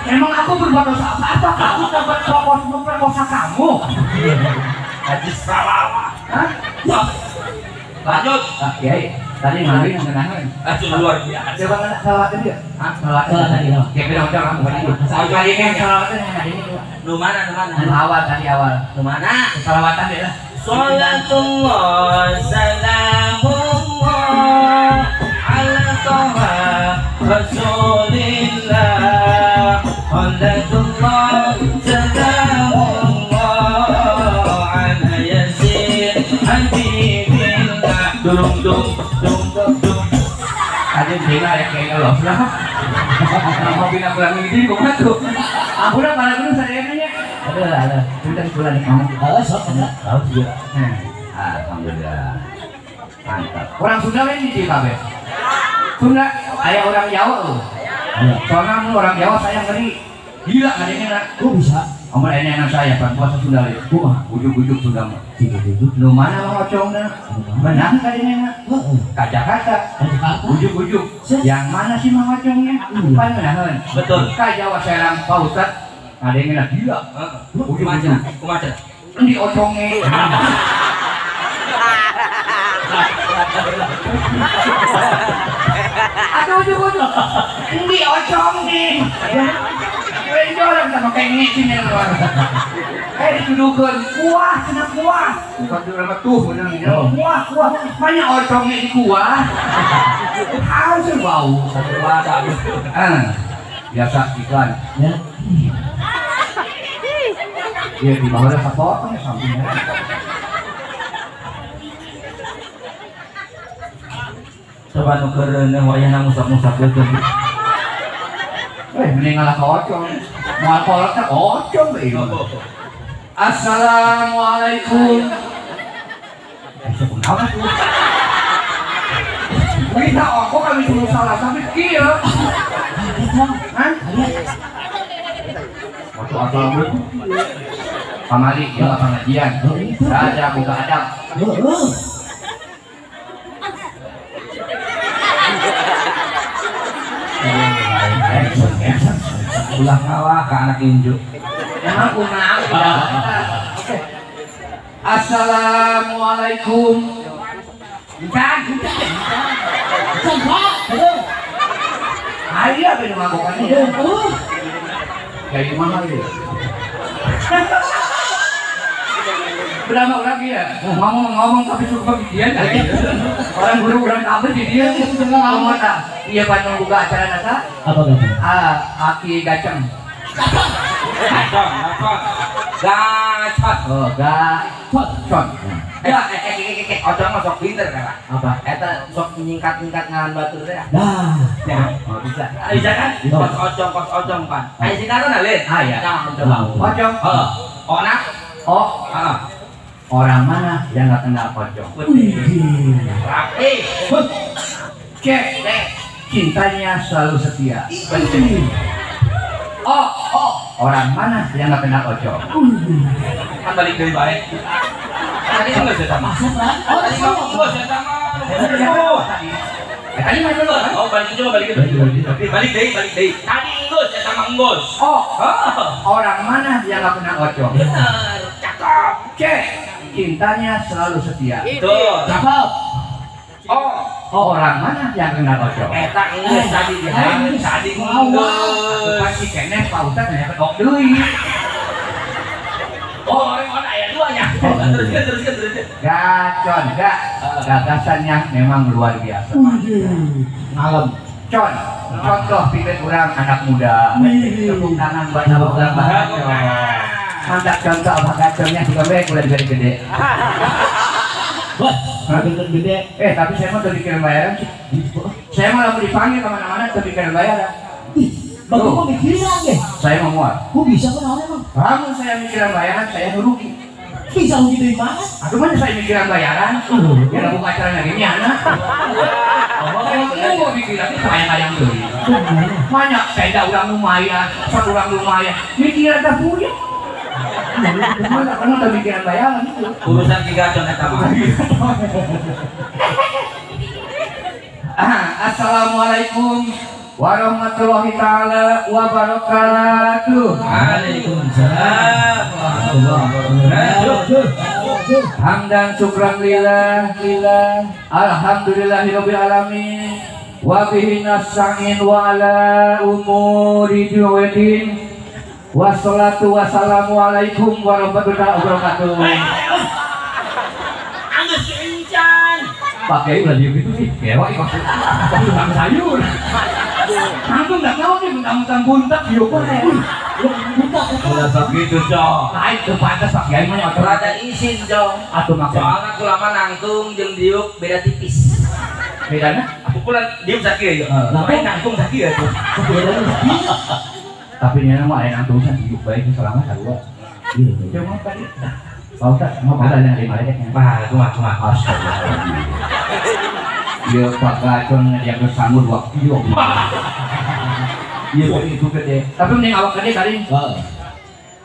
Emang aku berbuat dosa apa? Apa kamu dapat memperkosa kamu? Haji salah. Hah? Ya. Lanjut. Ah, kiai. Tadi ngawin yang ngenahan. Itu luar biasa. Coba salawatin dia. Hah? Salawatin tadi. Ya beda macam kamu bukan itu. Kali ini salawatan yang ada ini. Nu mana nu mana? Nu awal tadi awal. Nu mana? Salawatan dia lah. Salatullah salamullah ala toha rasulillah. Salatullah salamullah ala yasin habibillah. Dung dung dung dung dung. Ada sila ya kayak los lah. Mau bina bulan ini kok tuh. Aku udah pada dulu sadayanya. Ada lah, ada. Kita bulan kamu. Oh, sok enggak? Tahu juga. Alhamdulillah. Mantap. Orang Sunda lain di kabeh. Sunda, aya orang Jawa tuh. Soalnya orang Jawa saya ngeri. Gila ngadengin nak. Kok bisa? Omor ini anak saya, Pak puasa Sunda lieu. Kumaha? Ujug-ujug Sunda mah. Ujug-ujug. Nu mana mah ocongna? Menang kadengena. Heeh. Ka Jakarta. Ujug-ujug. Yang mana sih mah ocongnya? Pan ngeunaheun. Betul. Ka Jawa Serang Pak Ustad ngadengena gila. Heeh. Ujug-ujug. Kumaha? Endi oconge? Aduh, ujug-ujug. Endi oconge? Jorok sama kayak ngisi luar. Dituduhkan kuah, kena kuah. Bukan tuh tuh, bener. Kuah, kuah. Banyak ocongnya di kuah. Harus bau. Satu wadah. Biasa iklan. Ya. Ya di bawah ada potong sampingnya. Coba nukereun wayahna musap-musap gitu. Mending ngalah ke ocong. Moal kolotna ocong we. Assalamualaikum. Bisa kunaon atuh? Kita ongko kami suruh salah sampai kieu. Hah? Atuh assalamualaikum. Pamali ieu mah pengajian. Raja boga adab. Heeh. Ulah ngalah ka anak inju. Emang kumaha? Assalamualaikum. Bukan. Aya beda mabokan ieu. Kayak gimana ieu? Berapa lagi ya? Ngomong-ngomong tapi cukup dia. Orang guru orang kabeh di dia ngomong tak. Iya pan buka acara nasa. Apa gaceng? Aki gaceng. Gaceng apa? Gacot. Oh, gacot. Ya, ocong mah sok pinter kan? Apa? Eta sok nyingkat-nyingkat ngaran batur teh. Nah, ya, oh, bisa. Bisa kan? Kos ocong pan. Aya singkatan alin? Ah ya. Nah, coba. Ocong. Heeh. Onak. Oh, heeh. Orang mana yang nggak kenal pocong? Rapi. C. Cintanya selalu setia. O. Orang mana yang nggak kenal pocong? Kan balik dari baik. Tadi enggak saya sama. Oh, tadi enggak saya sama. Tadi mana dulu? Oh, balik coba balik. Balik deh. Tadi enggak saya sama enggak. Oh, orang mana yang nggak kenal pocong? Benar. Cakep. C. Cintanya selalu setia. Betul. Cakep. Oh, orang mana yang kenal pocong? Eta geus tadi di tadi geus. Pasti keneh Pak Ustaz nanya kedok deui. Oh, orang mana aya dua nya. Teruskan. Gacon, gak. Gagasannya memang luar biasa. Ngalem. Con, contoh pipet urang anak muda. Tepuk tangan buat abang Gacon. Mantap contoh abang Gaconnya juga baik udah gede-gede. Wah, gede. Tapi saya mah udah mikirin bayaran sih. Saya malah mau dipanggil kemana-mana udah mikirin bayaran. Bagus kok mikirin deh. Saya mau muat. Kok bisa kan emang? Kamu saya mikirin bayaran, saya rugi. Bisa rugi dari mana? Aduh mana saya mikirin bayaran? Ya buka acara lagi nyana. Oh, mikirin sayang-sayang tuh. Banyak tenda orang lumayan, satu orang lumayan. Mikirin dah punya. Mana kan udah mikirin bayaran itu. Urusan tiga con eta mah. Assalamualaikum warahmatullahi taala wabarakatuh. Waalaikumsalam warahmatullahi wabarakatuh. Hamdan syukran lillah lillah. Alhamdulillahirabbil alamin. Wa bihi nasta'in wa ala umuri dunyawin. Wassalatu wassalamu alaikum warahmatullahi wabarakatuh. Anggeus kencan. Pakai ulah diem itu sih, kewak ikut. Tukang sayur. Aku nggak tahu nih mentang-mentang buntak diukur ya. Buntak. Udah begitu cok. Lain tuh pantas Pak Kiai mah rada isin cok. Atuh maksud. Soalnya kulama nangtung jeung diuk beda tipis. Bedana? Pukulan diuk sakieu ya. Lain nangtung sakieu tuh. Tapi ini mah aya nangtung sakieu bae selama sarua. Iya. Cuma tadi. Pak Ustaz, mau pada yang lima aja. Wah, cuma. Astagfirullahaladzim. Iya, Pak Gacon dia bersanggup 2 kilo. Iya, itu gede. Tapi mending awak gede kali.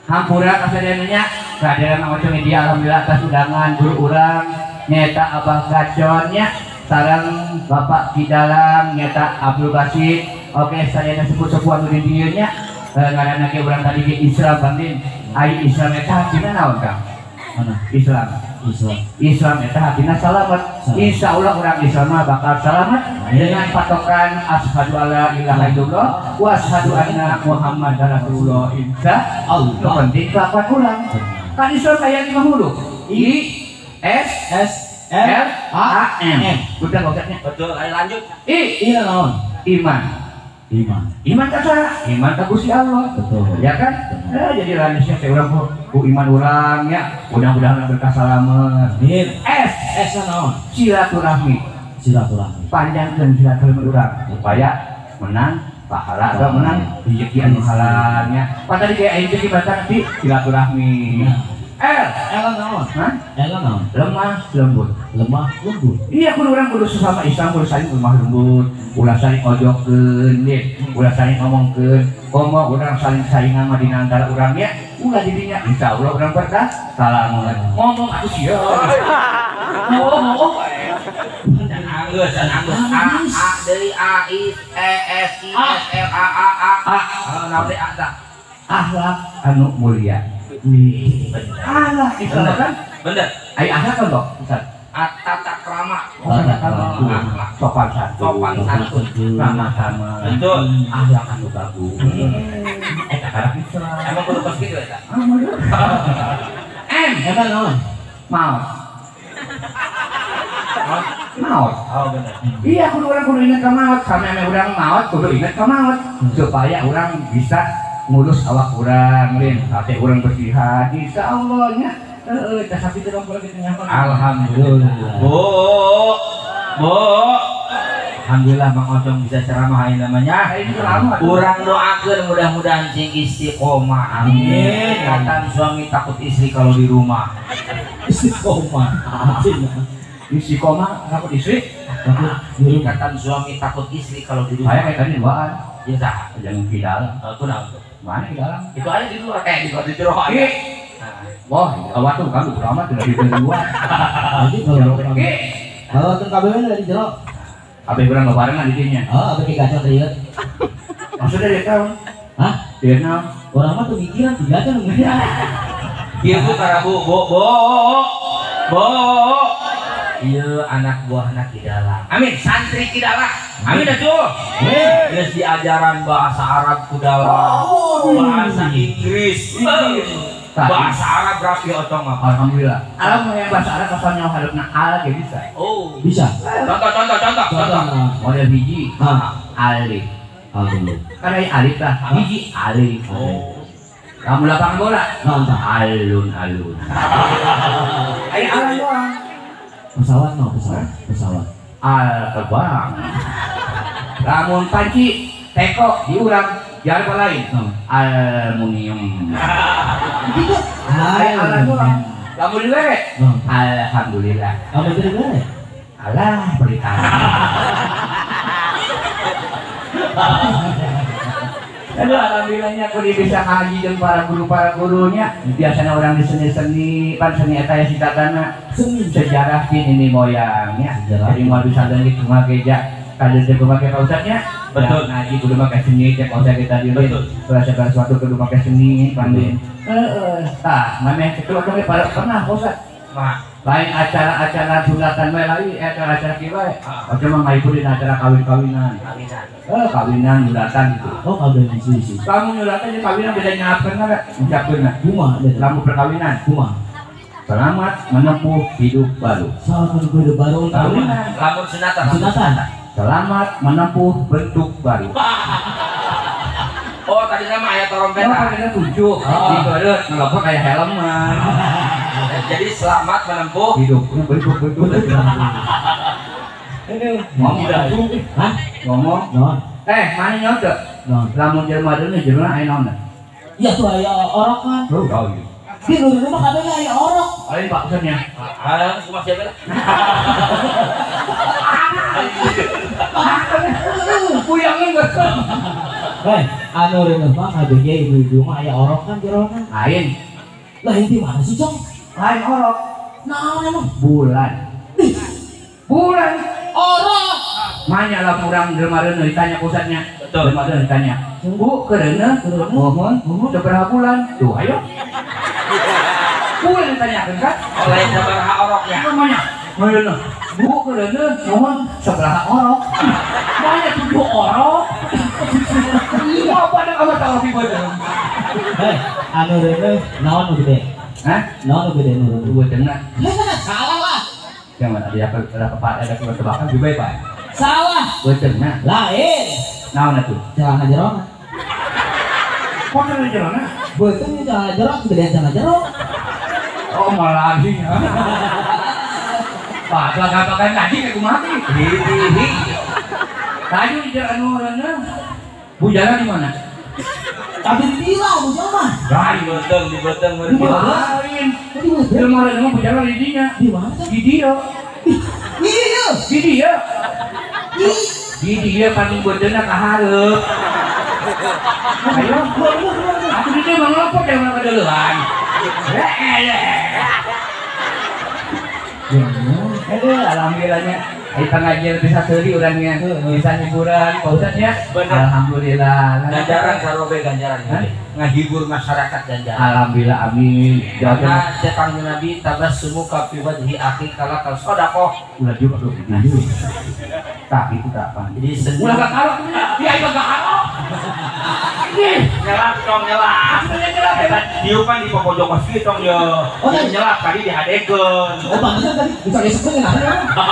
Hampura kasadayana kehadiran awak media alhamdulillah atas undangan guru urang nyeta Abah Gacon nya sareng Bapak Kidalang nyeta Abdul Basit. Oke, sadayana sepuh-sepuh anu di dieu nya ngaranna ge urang tadi ge Islam Bandin. Ai Islam eta artina naon, Kang? Mana? Islam. Islam eta artina salamet. Insya Allah orang Islam mah bakal salamet dengan patokan asyhadu alla ilaha illallah wa asyhadu anna Muhammadar Rasulullah. Insya Allah. Penting kelakuan urang. Kan Islam aya 5 huruf. I S S R A M. Udah logatnya. Betul, ayo lanjut. I I naon? Iman. Iman. Iman ka saha? Iman ka Gusti Allah. Betul. Ya kan? Jadi lanjutnya teh urang ku iman urang nya, mudah-mudahan berkah salamet. Amin. S S naon? Silaturahmi. Silaturahmi. Panjangkeun silaturahmi urang supaya menang pahala atau menang rezeki anu halalnya. Pan tadi kayak aing di baca di silaturahmi. L. L naon? Hah? L naon? Lemah lembut. Lemah lembut. Iya kudu urang kudu sesama Islam kudu saling lemah lembut, ulah saling ojokeun, ulah saling ngomongkeun, komo urang saling saingan mah dina antara urang nya, ulah didinya insyaallah urang berkah salamun. Ngomong atuh sia. Oh. Anggeus, anggeus. A A deui A I E S I S L A A A A. Naon deui A tah? Akhlak anu mulia. Akhlak itu kan? Bener. Ai akhlak kan kok, Ustaz? Tata krama. Akhlak sopan santun. Sopan santun. Sama-sama. Betul. Akhlak anu bagus. Eta karak Islam. Emang kudu kos kitu eta? M, eta naon? Maot. Maot. Oh bener. Iya kudu urang kudu inget ka maot, sameme urang maot kudu inget ka maot supaya urang bisa ngurus awak urang lin, hati urang berjihad insyaallah nya. Heeh, tah sakitu dong kalau kitu nyaho. Alhamdulillah. Bu. Bu. Alhamdulillah Mang Ocong bisa ceramah ini namanya. Urang doakeun mudah-mudahan sing istiqomah. Amin. Katan suami takut istri kalau di rumah. Istiqomah. Istiqomah takut istri? Takut di rumah. Katan suami takut istri kalau di rumah. Saya kayak tadi duaan. Ya sah. Jangan di dalam. Aku naon tuh? Mana di dalam? Itu aja di luar kayak di luar. Wah, awak tuh kamu lama tidak di luar. Jadi kalau tuh kabelnya dari jero. Abe urang barengan di dinya. Oh, abe gacor rieu. Maksudnya dia tahu. Hah? Dia naon? Urang mah tuh mikiran tiga kan enggak. Ieu bu karabu, bo bo. Bo. Ieu anak buahna Kidalang. Amin, santri Kidalang. Amin atuh. Geus diajaran bahasa Arab ku dalang. Bahasa Inggris. Bahasa Arab rapi otong mah. Alhamdulillah. Alam yang bahasa Arab kapan nyawa hadapna al ge bisa. Oh, bisa. Contoh contoh. Model hiji. Alif. Alif. Kan aya alif tah. Hiji alif. Oh. Kamu lapangan bola. Naon tah? Alun-alun. Aya alun doang. Pesawat no, pesawat. Pesawat. Al terbang. Lamun panci teko diurang jalan lain. Aluminium. Gitu. Alam doang. Lamun dibere. Alhamdulillah. Lamun dibere. Alah berita. Aduh, alhamdulillahnya aku bisa ngaji jeung para guru para gurunya. Biasanya orang di seni-seni, pan seni eta ya sitatana Seni sejarah kini ini moyangnya. Jadi mau bisa deui kumaha geja kada teh kumaha ka ustadnya. Betul. Ngaji kudu make seni teh ka ustad kita di Betul. Segala sesuatu kudu make seni pandin. Heeh, tah maneh kitu atuh ge pernah ustad. Mah lain acara-acara sunatan wae lain acara-acara kieu wae. Ojo mah ngikutin acara kawin-kawinan. Kawinan. Kawinan nyulatan gitu. Oh, kawinan sih. Kamu nyulatan jeung kawinan beda nyaapkeun enggak? Ngucapkeun Kumaha beda? Lamun perkawinan. Kumaha? Selamat menempuh hidup baru. Selamat menempuh hidup baru. Kawinan. Lamun sunatan. Sunatan. Selamat menempuh bentuk baru. Oh, tadi nama ayat trompet. Oh, tadinya 7. Di beureut ngelopot kayak helman. Jadi selamat menempuh hidup bentuk. Ngomong dah. Hah? Ngomong. Naon? Mana nyoto? Naon? Lamun jelema deuneuh jelema aya naon? Ya tuh aya orok kan. Oh, tahu ieu. Di rumah kabeh aya orok. Lain Pak Ustadnya. Ah, kumaha siapa lah? Puyangnya enggak. Hei, anu reuneuh mah kabeh ge ibu-ibu mah aya orok kan jerona. Lain. Lah inti mana sih, Cong? Lain orok. Naon emang? Bulan. Bulan. Orok. Manya lah urang jelema reuneuh ditanya ku ustadnya. Betul. Jelema reuneuh ditanya. Bu, kereuneuh, mohon, sabaraha bulan? Tuh, ayo. Bulan ditanyakeun kan? Oh, lain sabaraha oroknya. Manya. Reuneuh. Bu, kereuneuh, mohon sabaraha orok. Manya 7 orok. Apa ada kamu tahu di bodoh? Hei, anu reuneuh naon nu gede? Hah? Naon nu gede nu reuneuh? Beuteungna. Salah lah. Jangan ada apa ada ada tebakan juga ya, Pak. Salah. Beuteungna. Lain. Naon atuh? Celana jerona. Kok celana jerona? Beuteung celana jero gedean celana jero. Oh, malah lagi. Pak, gak ngaji kayak kumaha sih? Hihi. Tadi di jalan anu reuneuh. Bujana di mana? Tapi di villa bujana mah. Lain beuteung di beuteung. Lain. Jelema lain mah bujana di dinya. Di mana? Di dieu. Di dieu. Di dieu. Di dieu paning beuteuna ka hareup. Ayo, aku di dieu mah ngelopot da mana kadeuleuhan. Aduh, alhamdulillahnya. Ayo pengajian bisa seuri urangnya, bisa hiburan, Pak Ustadz ya. Alhamdulillah. Ganjaran sarobe ganjaran. Ngahibur masyarakat ganjaran. Alhamdulillah, amin. Karena cekang Nabi tabassumuka fi wajhi akhika lakal shadaqah. Ulah juga tuh. Tak itu tak apa. Jadi ulah gak karok, dia gak karok. Nyelap dong nyelap. Nyelap. Diupan di pojok masjid dong yo. Nyelap tadi dihadekeun. Oh pantesan tadi bisa disekeun kenapa?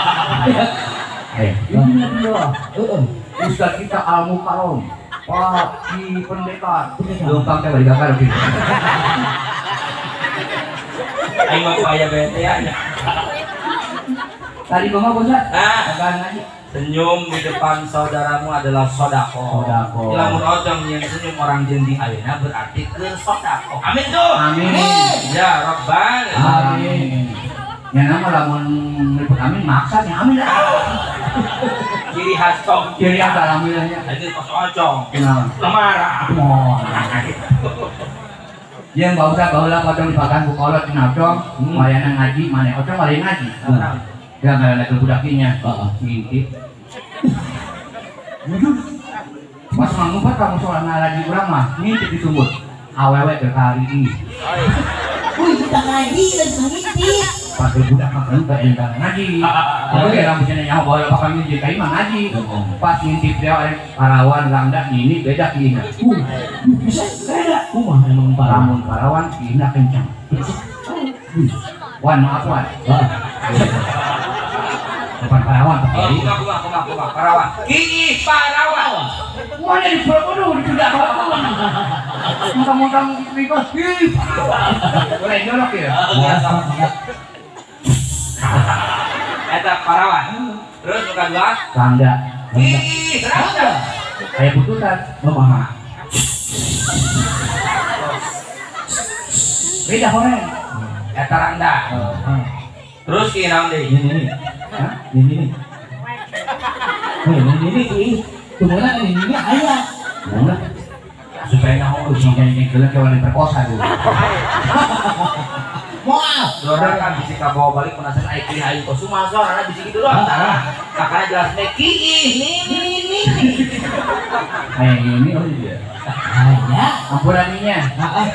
Ini dia. Ustaz kita Al Mukarrom. Pak Ki Pendekar. Leumpang teh bari gakar gitu. Aing mah aya bete ya. Tadi mah Ustaz. Nah, ngaji. Senyum di depan saudaramu adalah sodako. Sodako. Lamun ocong yang senyum orang jenjing ayeuna berarti keur sodako. Amin tuh. Amin. Ya Rabbal. Amin. Ya nama lamun nyebut amin maksa nya amin lah. Ciri khas cong. Ciri khas alhamdulillahnya. Itu kos ocong. Kenapa? Marah. Oh. Yang bau usah baheula ocong dipakan ku kolot cenah ocong, wayana ngaji, maneh ocong wayana ngaji. Ya nggak ada budakinya. Ngintip. Wujud. Pas mangumpat kamu soal ngaji urang mah ngintip di sumur. Awewe berkali ini. Wih, budak ngaji lagi ngintip. Pakai budak mah kan teu ngaji. Oke, rambutnya nyaho baheula bakal ngintip ka imah ngaji. Pas ngintip dia parawan rangda ini beda kiina. Bisa beda. Kumaha emang parawan parawan kiina kencang. Wan maaf wan. Bukan parawan tapi. Bukan parawan. Kiih parawan. Mana di Purwokerto tidak apa-apa. Mentang-mentang rikos kiih parawan. Boleh nyolok ya? Eta parawan. Terus bukan dua. Rangda. Kiih rangda. Kayak putusan. Mama. Beda horeng. Eta rangda. Terus ki naon deui? Ini. Hah? Ini. Ini ini. Kumaha ini aya. Kumaha? Supaya naon geus nyenggel ke wani perkosa gitu. Moal. Dorang kan bisi kabawa balik penasaran ai kieu aing kosuma sorana bisi kitu doang. Makanya jelasnya kiih ini. Kayak gini oh iya. Aya, ampuraninya. Heeh.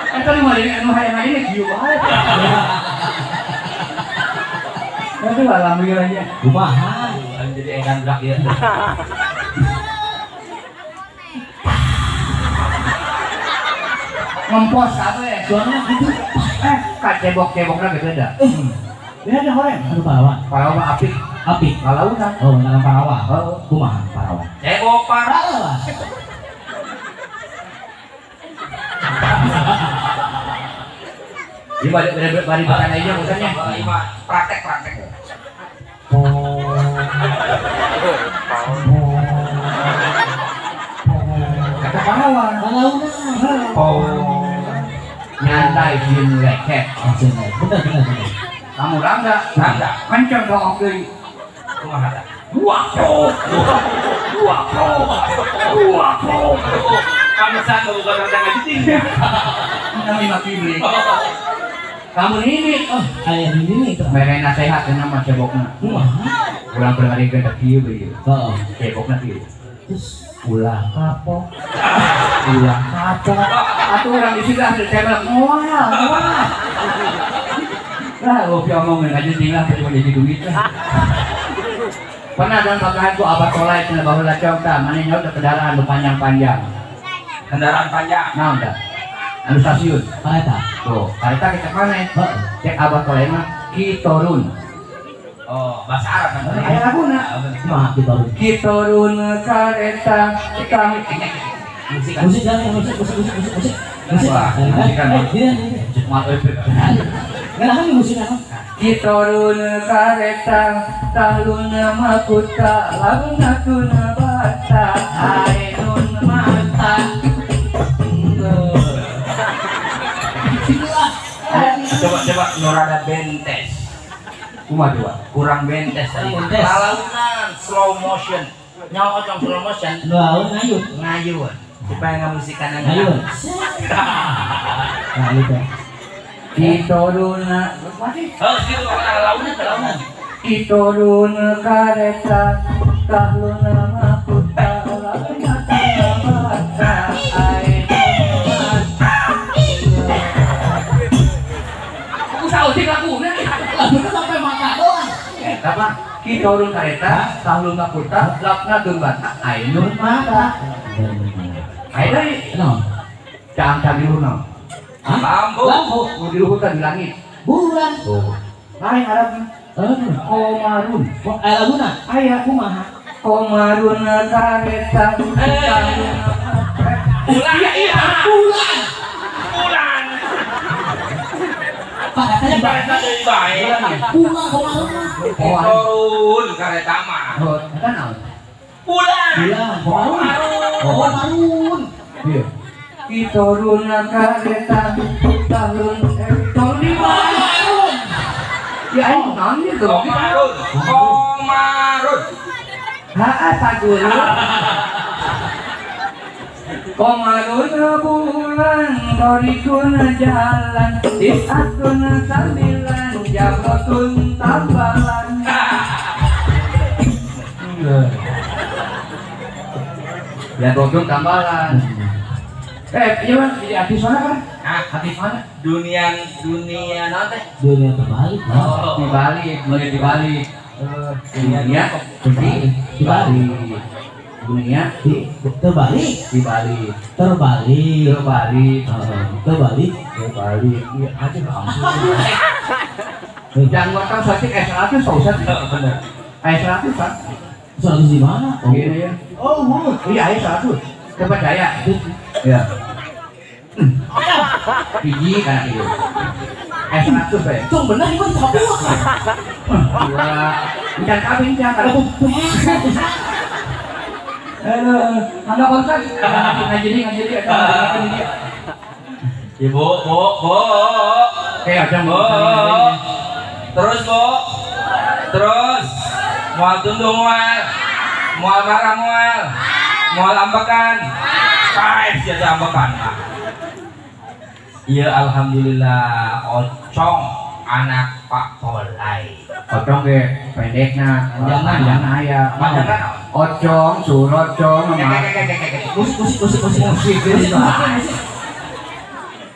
Eta mah deui anu hayang ini kieu wae. Tapi alhamdulillahnya. Kumaha? Jadi edan budak ieu. Ngempos kabeh. Suarana kitu. Kacebok-cebokna geus beda. Beda horeng. Anu parawan. Parawan apik. Apik. Kalaunan. Oh, menang parawan. Heeh. Kumaha parawan? Cebok parawan. Ini balik makan aja maksudnya. Praktek. Kata parawan. Oh. Nyantai jin leket. Benar. Kamu rangga. Kenceng dong deui. Kumaha tah? Dua pro. Kamu satu bukan rangga ngaji. Kami mati beli. Kamu ini, oh, kayak ini nih. Mere nasihat nama cebokna. Kumaha? Urang pernah teh kieu beuh. Heeh. Cebokna kieu. Terus ulah kapok. Ulah kapok. Atuh urang di sini hasil cebok moal, moal. Lah, gopi omongin aja tinggal cuma jadi duit lah. Pernah dalam pakahan ku abah tolai cenah baheula cok tah, maneh nyaut kendaraan nu panjang-panjang. Kendaraan panjang. Naon tah? Anu stasiun. Kareta. Tuh, kareta kita mana? Heeh. Cek abah tolai mah kitorun. Oh, bahasa Arab kan. Aya laguna. Mah kitorun. Kitorun kareta kami. Musik. Musik jalan, musik. Musik. Wah, musik kan. Iya. Cek mah euy. Nganahan musik kan. Kitorun kareta talun makuta lagunatun bata ainun mata. Nu rada bentes. Kumaha dua? Kurang bentes tadi. Lalaunan slow motion. Nyawa ocong slow motion. Laun ngayun. Ngayun. Supaya ngamusikan ngayun. Nah itu. Kitoruna. Oh, gitu lalaunan lalaunan. Kitoruna kareta tahluna makuta launa mata ai. Aku sausik laguna. Laguna sampai mata doang. Eta mah kitorun kareta tahluna makuta lapna dumbata ainun mata. Ai deui. Naon? Cang cabiluna. Lampu. Lampu. Nu di luhur di langit. Bulan. Oh. Lain Arabna. Komarun. Aya laguna? Aya kumaha? Komarun kareta. Bulan. Iya, bulan. Bulan. Kareta deui bae. Bulan komarun mah. Komarun kareta mah. Oh, eta naon? Bulan. Bulan komarun. Komarun. Iya. Kitorun kareta tahun tahun Komarun. Ya aing naon ieu tuh? Komarun. Komarun. Haa saguru. Komarun bulan torikun jalan tisatun sambilan jabrotun tambalan. Jabrotun tambalan. Iya mah jadi artis mana kan? Ah, artis mana? Dunia dunia naon teh? Dunia terbalik. Oh, dibalik, dunia dibalik. Dunia dibalik. Dunia terbalik, dibalik, terbalik, terbalik, terbalik, terbalik. Iya, aja langsung. Jangan makan sate 100 Ustaz. Bener. 100 Pak. 100 di mana? Oh, iya. Oh, iya 100. Cepat jaya. Ya. Biji kan itu. 100 ya. Cung bener ibu di Papua. Dua. Ikan kawin jangan. Anda kontak. Ngajeni ngajeni. Ibu, bu, bu. Oke, ada Bu. Terus, Bu. Terus. Moal tunduk moal. Moal marah moal. Moal ambekan. Paes jadi ambekan. Iya, alhamdulillah Ocong anak Pak Tolai. Ocong ge pendekna, Panjangna. panjangna aya. Panjangna Ocong, surocong, Musik musik musik musik. Musik.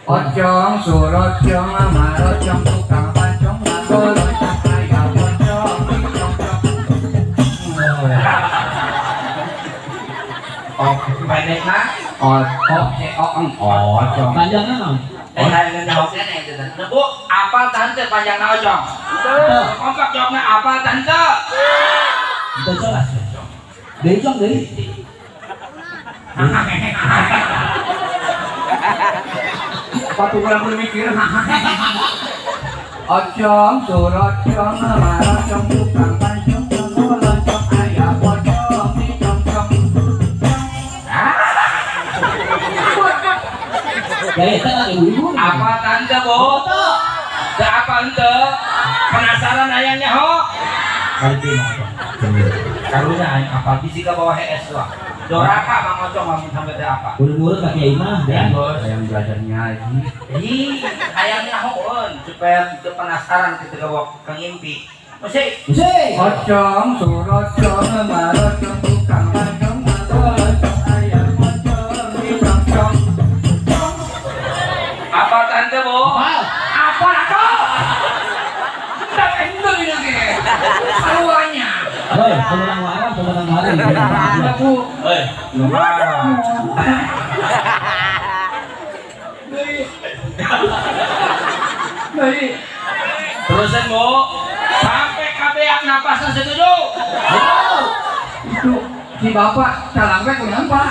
Ocong, surocong, marocong, tukang pancong, marocong, aya pocong, pocong. Oh, pendekna O O C O N ocong. Panjangna naon? Hayang jawabnya itu tante. Bu, apa tante panjangna Ocong? Kompak jawabnya apa tante? Teu jelas. Deui cong deui. Patu kurang berpikir. Ocong, surocong, marocong, tukang pancong, marocong, aya pocong, dicongcong. Gaya ibu-ibu. Apa tante, Bu? Teu apa ente? Penasaran ayangnya ho? Ngerti Mang Ocong. Karunya aing apa bisi ka bawah HS lah. Doraka Mang Ocong lamun sampai teu apa. Kudu nurut ka kiai mah. Ya, Bos. Hayang belajar ngaji. Ih, hayangnya hoeun supaya teu penasaran ketika bawa kang impi. Musik. Musik. Ocong, surocong, marocong, tukang pancong, marocong, aya pocong, dicongcong. Apa tante, Bu? Apa atuh? Tak endo ini ge. Saruanya. Hoi, pemenang warang, pemenang warang. Aku. Hoi, marah. Baik. Terusan, Bu. Sampai kabeak napasna setuju. Itu si bapak calang we kunaon, Pak?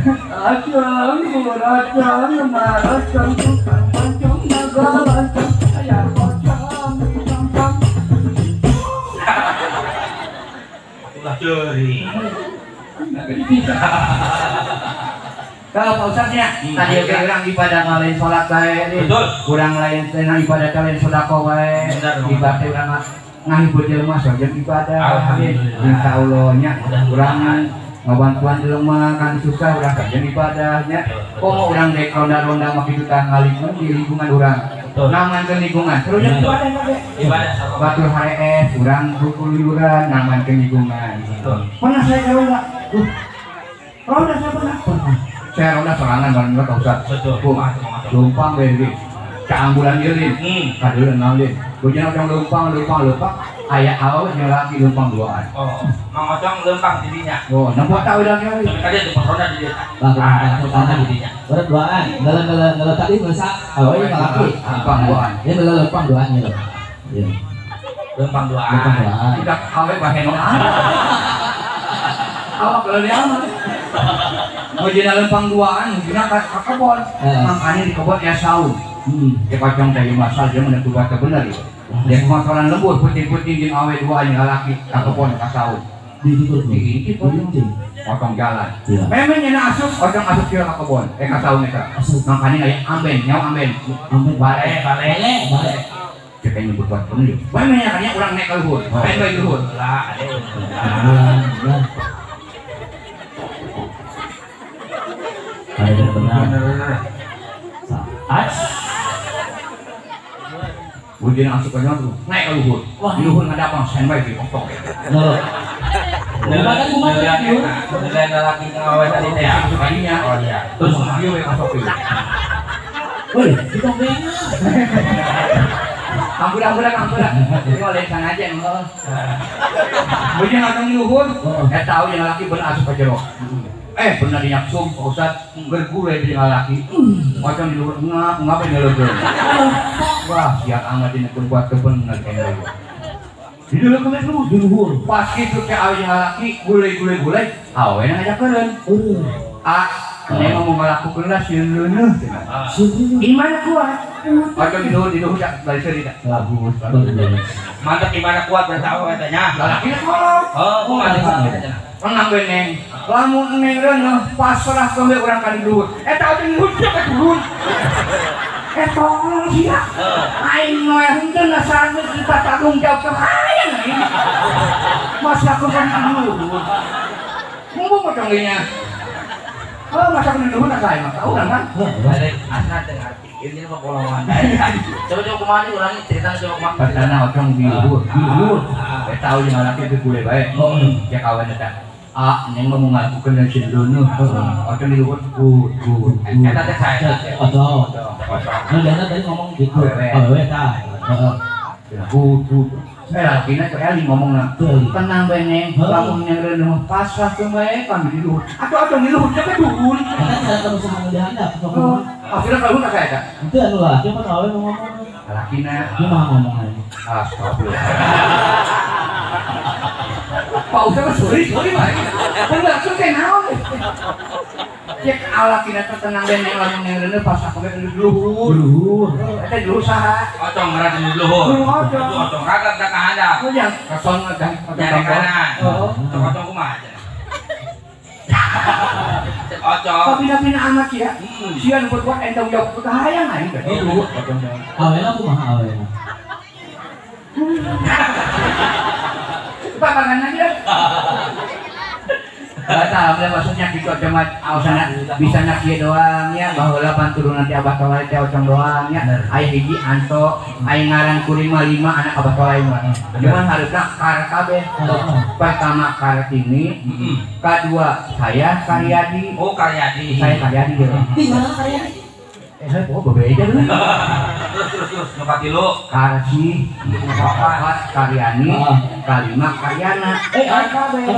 Acong, surocong, marocong, tukang pancong, marocong, aya pocong, dicongcong. Ulah ceuring. Kalau Pak Ustadznya, tadi urang ibadah lain sholat bae, kurang lain tenang ibadah lain sedekah wae, ibadah urang ngahibur jelema saja ibadah. Insyaallah nya urang ngabantuan jelema kan susah urang saja ibadahnya. Komo urang dek ronda-ronda mah kitu tah ngalingun di lingkungan urang. Ngamankeun lingkungan. Terus ibadah kabeh. Ibadah batur harees urang kukuluyuran ngamankeun lingkungan. Pernah saya ronda. Ronda saya pernah. Saya ronda sorangan bareng Pak Ustaz. Betul. Lumpang bae ka ambulan ieu lin. Kadeuleuh naon lin. Bojana urang leumpang leumpang aya awewe jeung laki leumpang duaan. Oh, Mang Ocong leumpang di dinya. Oh, nempo tah urang ieu. Tapi tadi di ronda di dieu. Ronda di dinya. Ronda duaan. Dalam tadi geus awewe jeung laki. Leumpang duaan. Ieu leumpang duaan ieu. Iya. Leumpang duaan. Tidak awewe baheno. Awak leuleung amat. Bojana leumpang duaan, bojana ka kebon. Makanya di kebon ya saung. Dia kocong dari masal dia menentu baca bener ya. Dia motoran lembur putih-putih jeung awe dua jeung lalaki ka kebon ka saung. Di situ diintip potong jalan. Memang nya asup, otong asup dia ka kebon, ka saung eta. Makanya aya amben, nyawa amben. Amben bale bale bale. Kita nyebut buat bener. Memang nya kan urang naik ka luhur. Main bae luhur. Lah, ade. Ada benar. As. Bujina asup aja tuh, naik ke luhur. Di luhur ngadapang standby di otong. Loh. Kumaha kumaha laki ngawe tadi teh. Asup kadinya. Oh iya. Terus dia we masuk ieu. Woi, ditonggengan. Ampura. Ieu oleh sangaja engko. Bujina ngatong di luhur, eta tahu yang laki bener asup ka jero. Bener dinyaksum, Pak Ustaz, bergulai di laki. Macam di luar, ngapa nyelogor? Wah, siap amat ini pun buat kebun nggak Di luar kemarin lu, di luar. Pas gitu ke awe laki, gulai, awe yang ngajak keren. Ah, ini mau ngelakukan lah, silunuh. Iman kuat. Macam di luar tak dari sini tak. Bagus. Mantap iman kuat berarti awe katanya. Laki tolong. Oh, mantap katanya. Tenang we neng, lamun neng reuneuh pasrah kewe urang ka di luhur. Eta teh luhur ka turun. Tolong sia. Aing moe henteu nasaran kita tanggung jawab ke hayang aing. Masa aku kan ka luhur. Mumpung mah nya. Oh, masa ka luhur na saya mah urang kan. Balik asna teu ngarti. Ieu mah kolongan. Coba kumaha urang cerita coba kumaha. Patana otong di luhur, di luhur. Eta jeung lalaki teh gule bae. Ya kawan eta. Ah, neng mau ngelakukan dan sindono. Otong di luhur, good. Eta teh saya. Otong. Nah, dia tadi ngomong gitu. Awewe tah. Heeh. Good. Lakina tuh Eli ngomongna. Tenang bae neng, lamun neng reuneuh pasrah teu bae kan di luhur. Atuh otong di luhur teh turun. Eta terus sama di handap. Akhirnya kalau tak saya tak. Itu anu lah, dia mah awewe ngomong. Lakina. Dia mah ngomong aja. Astagfirullah. Pak Ustaz sorry Pak. Langsung teh naon. Cek alakina teh tenang dan yang lamun yang reuneuh pas aku di luhur. Luhur. Eta di luhur saha? Otong ngerat di luhur. Otong ragat ka handap. Oh yang kason dan nyari kanan. Otong kumaha aja. Cek otong. Papina-pina amat sia. Sia nu buat entong jawab ka hayang aing teh. Di luhur. Awena kumaha awena? Papangan aja. Batal, maksudnya gitu aja mah ausana bisa nak kieu doang ya baheula pan turunan ti Abah Tolai teh ocong doang ya. Aya hiji anto, aya ngaran kuring mah 5 anak Abah Tolai mah. Cuman harusna kar kabeh. Pertama Kartini, kedua saya Karyadi. Oh, Karyadi. Saya Karyadi gitu. Di mana Karyadi? Saya kok berbeda dulu. Terus nu katilu Karsi, kaopat Karyani, kalima Karyana. Kabeh.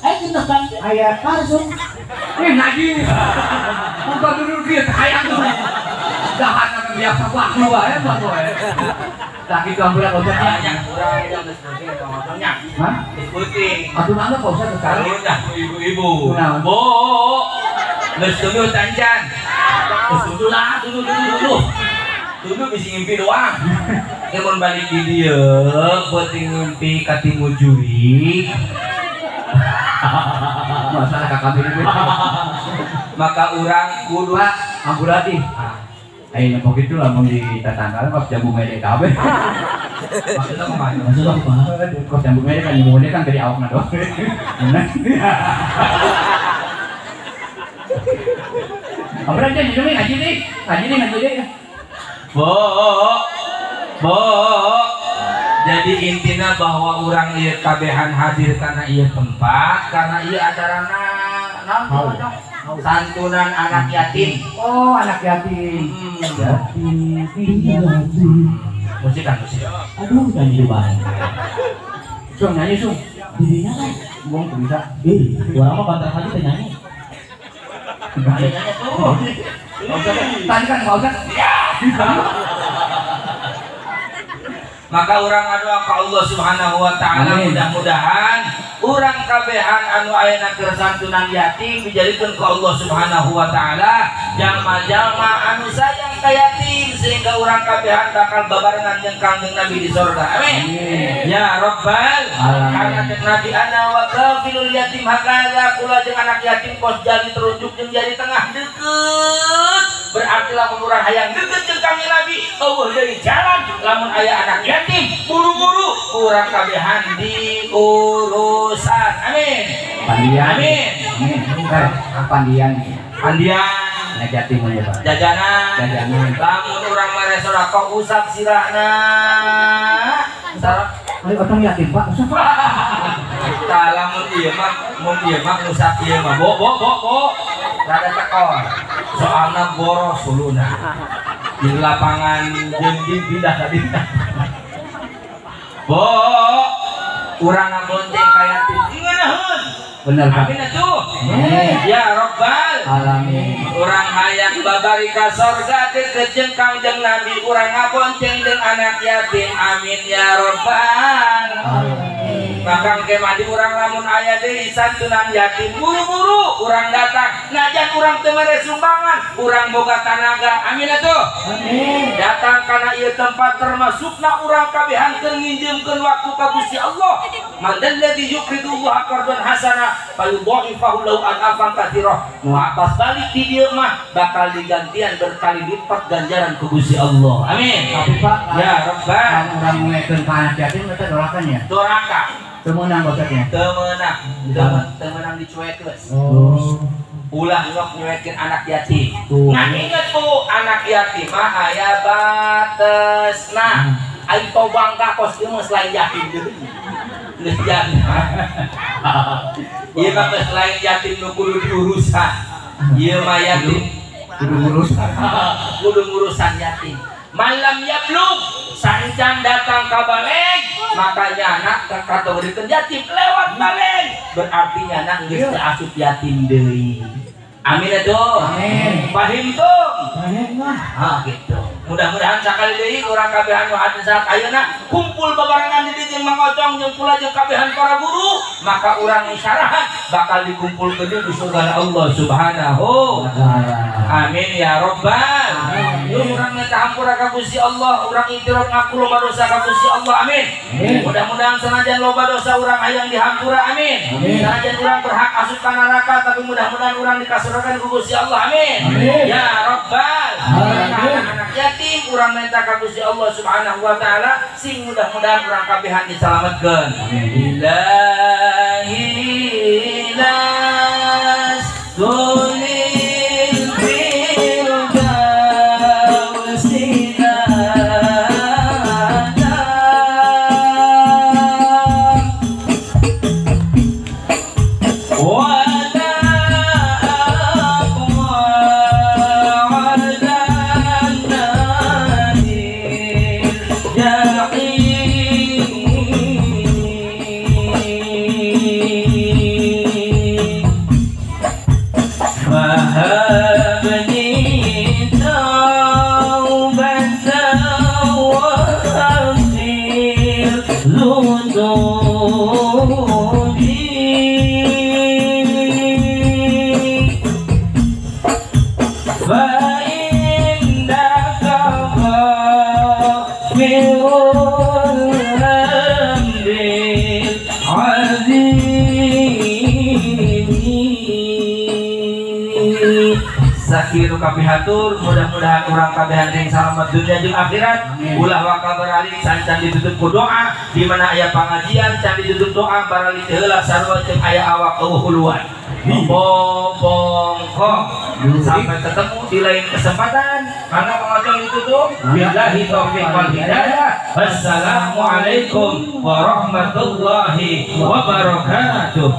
Ayo genep kan? Aya langsung. Najis. Buka dulu dia hayang tuh. Dahar biasa waktu wae mah wae. Tah kitu ampura Pak Ustaz. Banyak urang yang geus penting tong-tongnya. Hah? Geus penting. Atuh mangga Pak Ustaz sekarang. Udah ibu-ibu. Bu. Geus tuluh tanjan. Geus tuluh lah, tuluh. Tuluh bisi ngimpi doang. Ieu mun balik di dieu, beuting ngimpi katimu jurig. Masalah kakak bini. Maka urang kudu ampura di. Ayeuna mah kitu lamun di tatangga kos jambu mede kabeh. Maksudna kumaha? Maksudna kumaha? Kos jambu mede kan jambu mede kan gede awakna doang. Ampura aja jadi ngaji nih. Ngaji nih ngaji deui. Bo. Bo. Jadi intinya bahwa urang ieu kabehan hadir karena ieu tempat, karena ieu acarana naon santunan anak yatim. Oh, anak yatim. Yatim. Musik kan musik. Aduh, nyanyi bae. Sung nyanyi sung. Dirinya kan wong teu bisa. Ih, urang mah kontra aja teh nyanyi. Nyanyi tuh. Tadi kan enggak usah. Ya. Maka urang ngadoa ka Allah Subhanahu wa taala mudah-mudahan urang kabehan anu ayeuna keur santunan yatim dijadikeun ku Allah Subhanahu wa taala jalma-jalma anu sayang ka yatim sehingga urang kabehan bakal babarengan jeung Kangjeng Nabi di surga. Amin. Ya Rabbal alamin. Karena Nabi ana wa kafilul yatim hakaza kula jeung anak yatim kos jari terunjuk jeung jari tengah deukeut. Berarti lamun urang hayang deukeut jeung Kangjeng Nabi eueuh deui jalan lamun aya anak yatim buru-buru urang kabehan diurusan. Amin. Pandian. Amin. Amin. Pandian. Pandian. Anak yatim mah ya, Pak. Jajanan. Jajanan. Lamun urang mere sedekah usap sirahna. Ayo otong yatim, Pak. Usap, Pak. Tah lamun ieu mah, mun ieu mah ngusap ieu mah. Bo bo bo bo. Rada tekor. Soalna boros huluna. Di lapangan jeung pindah ka dieu. Bo, urang ngabonceng ka yatim ngeunaheun. Bener Pak. Amin atuh. Ya Rabbal alamin. Urang hayang babari ka sorga deukeut jeung Kangjeng Nabi urang ngabonceng jeung anak yatim. Amin ya Rabbal alamin. Maka engke mah di urang lamun aya deui santunan yatim buru-buru urang datang. Najan urang teu mere sumbangan, urang boga tanaga. Amin atuh. Amin. Datang kana ieu tempat termasukna urang kabehan keur nginjeumkeun waktu ka Gusti Allah. Man alladzi yuqridullaha qardan hasana fayudha'ifahu lahu ad'afan katsirah. Nu atas balik di dieu mah bakal digantian berkali lipat ganjaran ku Gusti Allah. Amin. Tapi Pak, ya Rabbal, urang nguekeun ka anak yatim eta dorakan ya? Doraka. Teu meunang maksudnya? Teu meunang. Teu meunang dicuekeun. Oh. Ulah nyok nyuekeun anak yatim. Nah inget bu, anak yatim mah aya batesna. Ai tobang ka kos ieu mah selain yatim deui. Geus yatim. Ieu mah geus lain yatim nu kudu diurusan. Ieu mah yatim kudu ngurusan. Kudu ngurusan yatim. Malam yablug sancan datang ka baleg, makanya anak kategorikeun yatim lewat baleg. Berarti anak geus teu asup yatim deui. Amin atuh. Amin. Pahim tuh. Pahim mah. Ah gitu. Mudah-mudahan sakali deui urang kabehan nu hadir saat ayeuna kumpul babarengan di dieu jeung Mang Ocong jeung kula jeung kabehan para guru, maka urang isyarahan bakal dikumpulkeun di surga Allah Subhanahu wa taala. Amin ya Rabbal alamin. Urang minta hampura ka Gusti Allah, urang itiraf ngaku loba dosa ka Gusti Allah. Amin. Mudah-mudahan sanajan loba dosa urang hayang dihampura. Amin. Sanajan urang berhak asup ka neraka tapi mudah-mudahan urang dikasurkan ku Gusti Allah. Amin. Ya Rabbal alamin. Anak yatim urang minta ka Gusti Allah Subhanahu wa taala sing mudah-mudahan urang kabehan disalametkeun. Ilahi las tulil kieu nu kapihatur, mudah-mudahan urang kabehan ring salamet dunya jeung akhirat. Ulah waka baralik sancan ditutup ku doa, di mana aya pangajian can ditutup doa baralik heula sarua jeung aya awak eueuh huluan. Bongkong. Sampai ketemu di lain kesempatan. Karena pengocong ditutup. Billahi taufiq wal hidayah. Wassalamualaikum warahmatullahi wabarakatuh.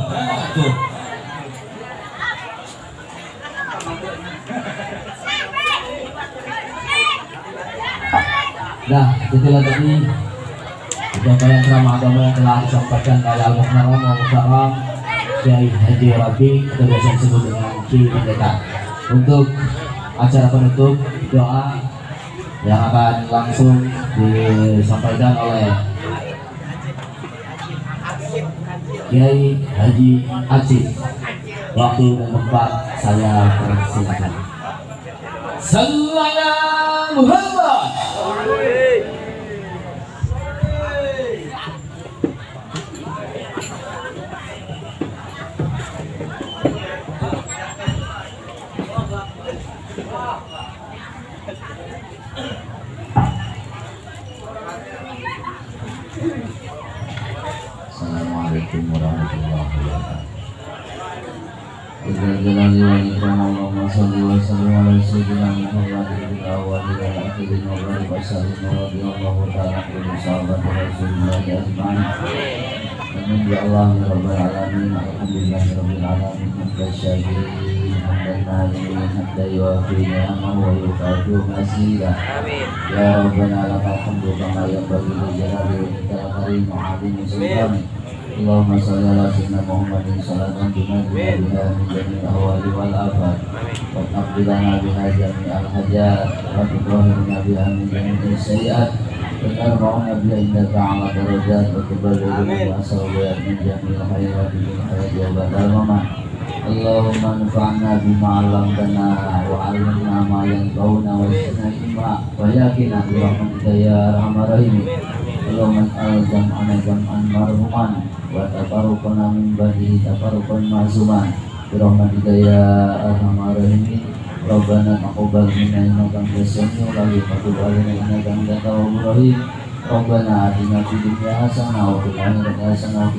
Nah, itulah tadi penyampaian ceramah agama yang telah disampaikan oleh Al-Mukarram Al-Mukarram Kiai Haji Rabi atau biasa disebut dengan Ki Pendeta. Untuk acara penutup doa yang akan langsung disampaikan oleh Kiai Haji Acif. Waktu dan tempat saya persilakan. Salam Muhammad. Assalamualaikum warahmatullahi wabarakatuh. Allahumma shalli wa sallim ala sayyidina Muhammadin awwalil akhirin wa barik wa sallim wa radhiyallahu ta'ala anhu sahabat Rasulullah ajma'in. Amin ya Allah ya rabbal alamin. Alhamdulillahirabbil alamin hamdan syakirin hamdan alimin hamdan yuafi ni'amahu wa yukafi'u mazida. Amin. Ya rabbana lakal hamdu kama yanbaghi li jalali wajhikal karim wa 'azimi sultanik. Allahumma shalli ala sayyidina Muhammadin salatan tunajjina biha min jami'il ahwali wal afat wa taqdi lana biha jami'al hajat wa tutahhirna biha min jami'is sayyi'at wa tarfa'una biha indaka 'ala darajat wa tuballighuna bi min jami'il khairati fil hayati wa ba'dal mamat. Allahumma anfa'na bima 'allamtana wa 'allimna ma yanfa'una wa zidna ilma wa yaqina bi rahmatika ya arhamar rahimin. Allahumma ij'al jam'ana jam'an marhuman wa tafarruqana min ba'dihi tafarruqan ma'zuman bi rahmatika ya arhamar rahimin. Rabbana taqabbal minna innaka antas samiul alim wa tub alaina innaka antat tawwabur rahim. Rabbana atina fid dunya hasanah wa fil akhirati hasanah.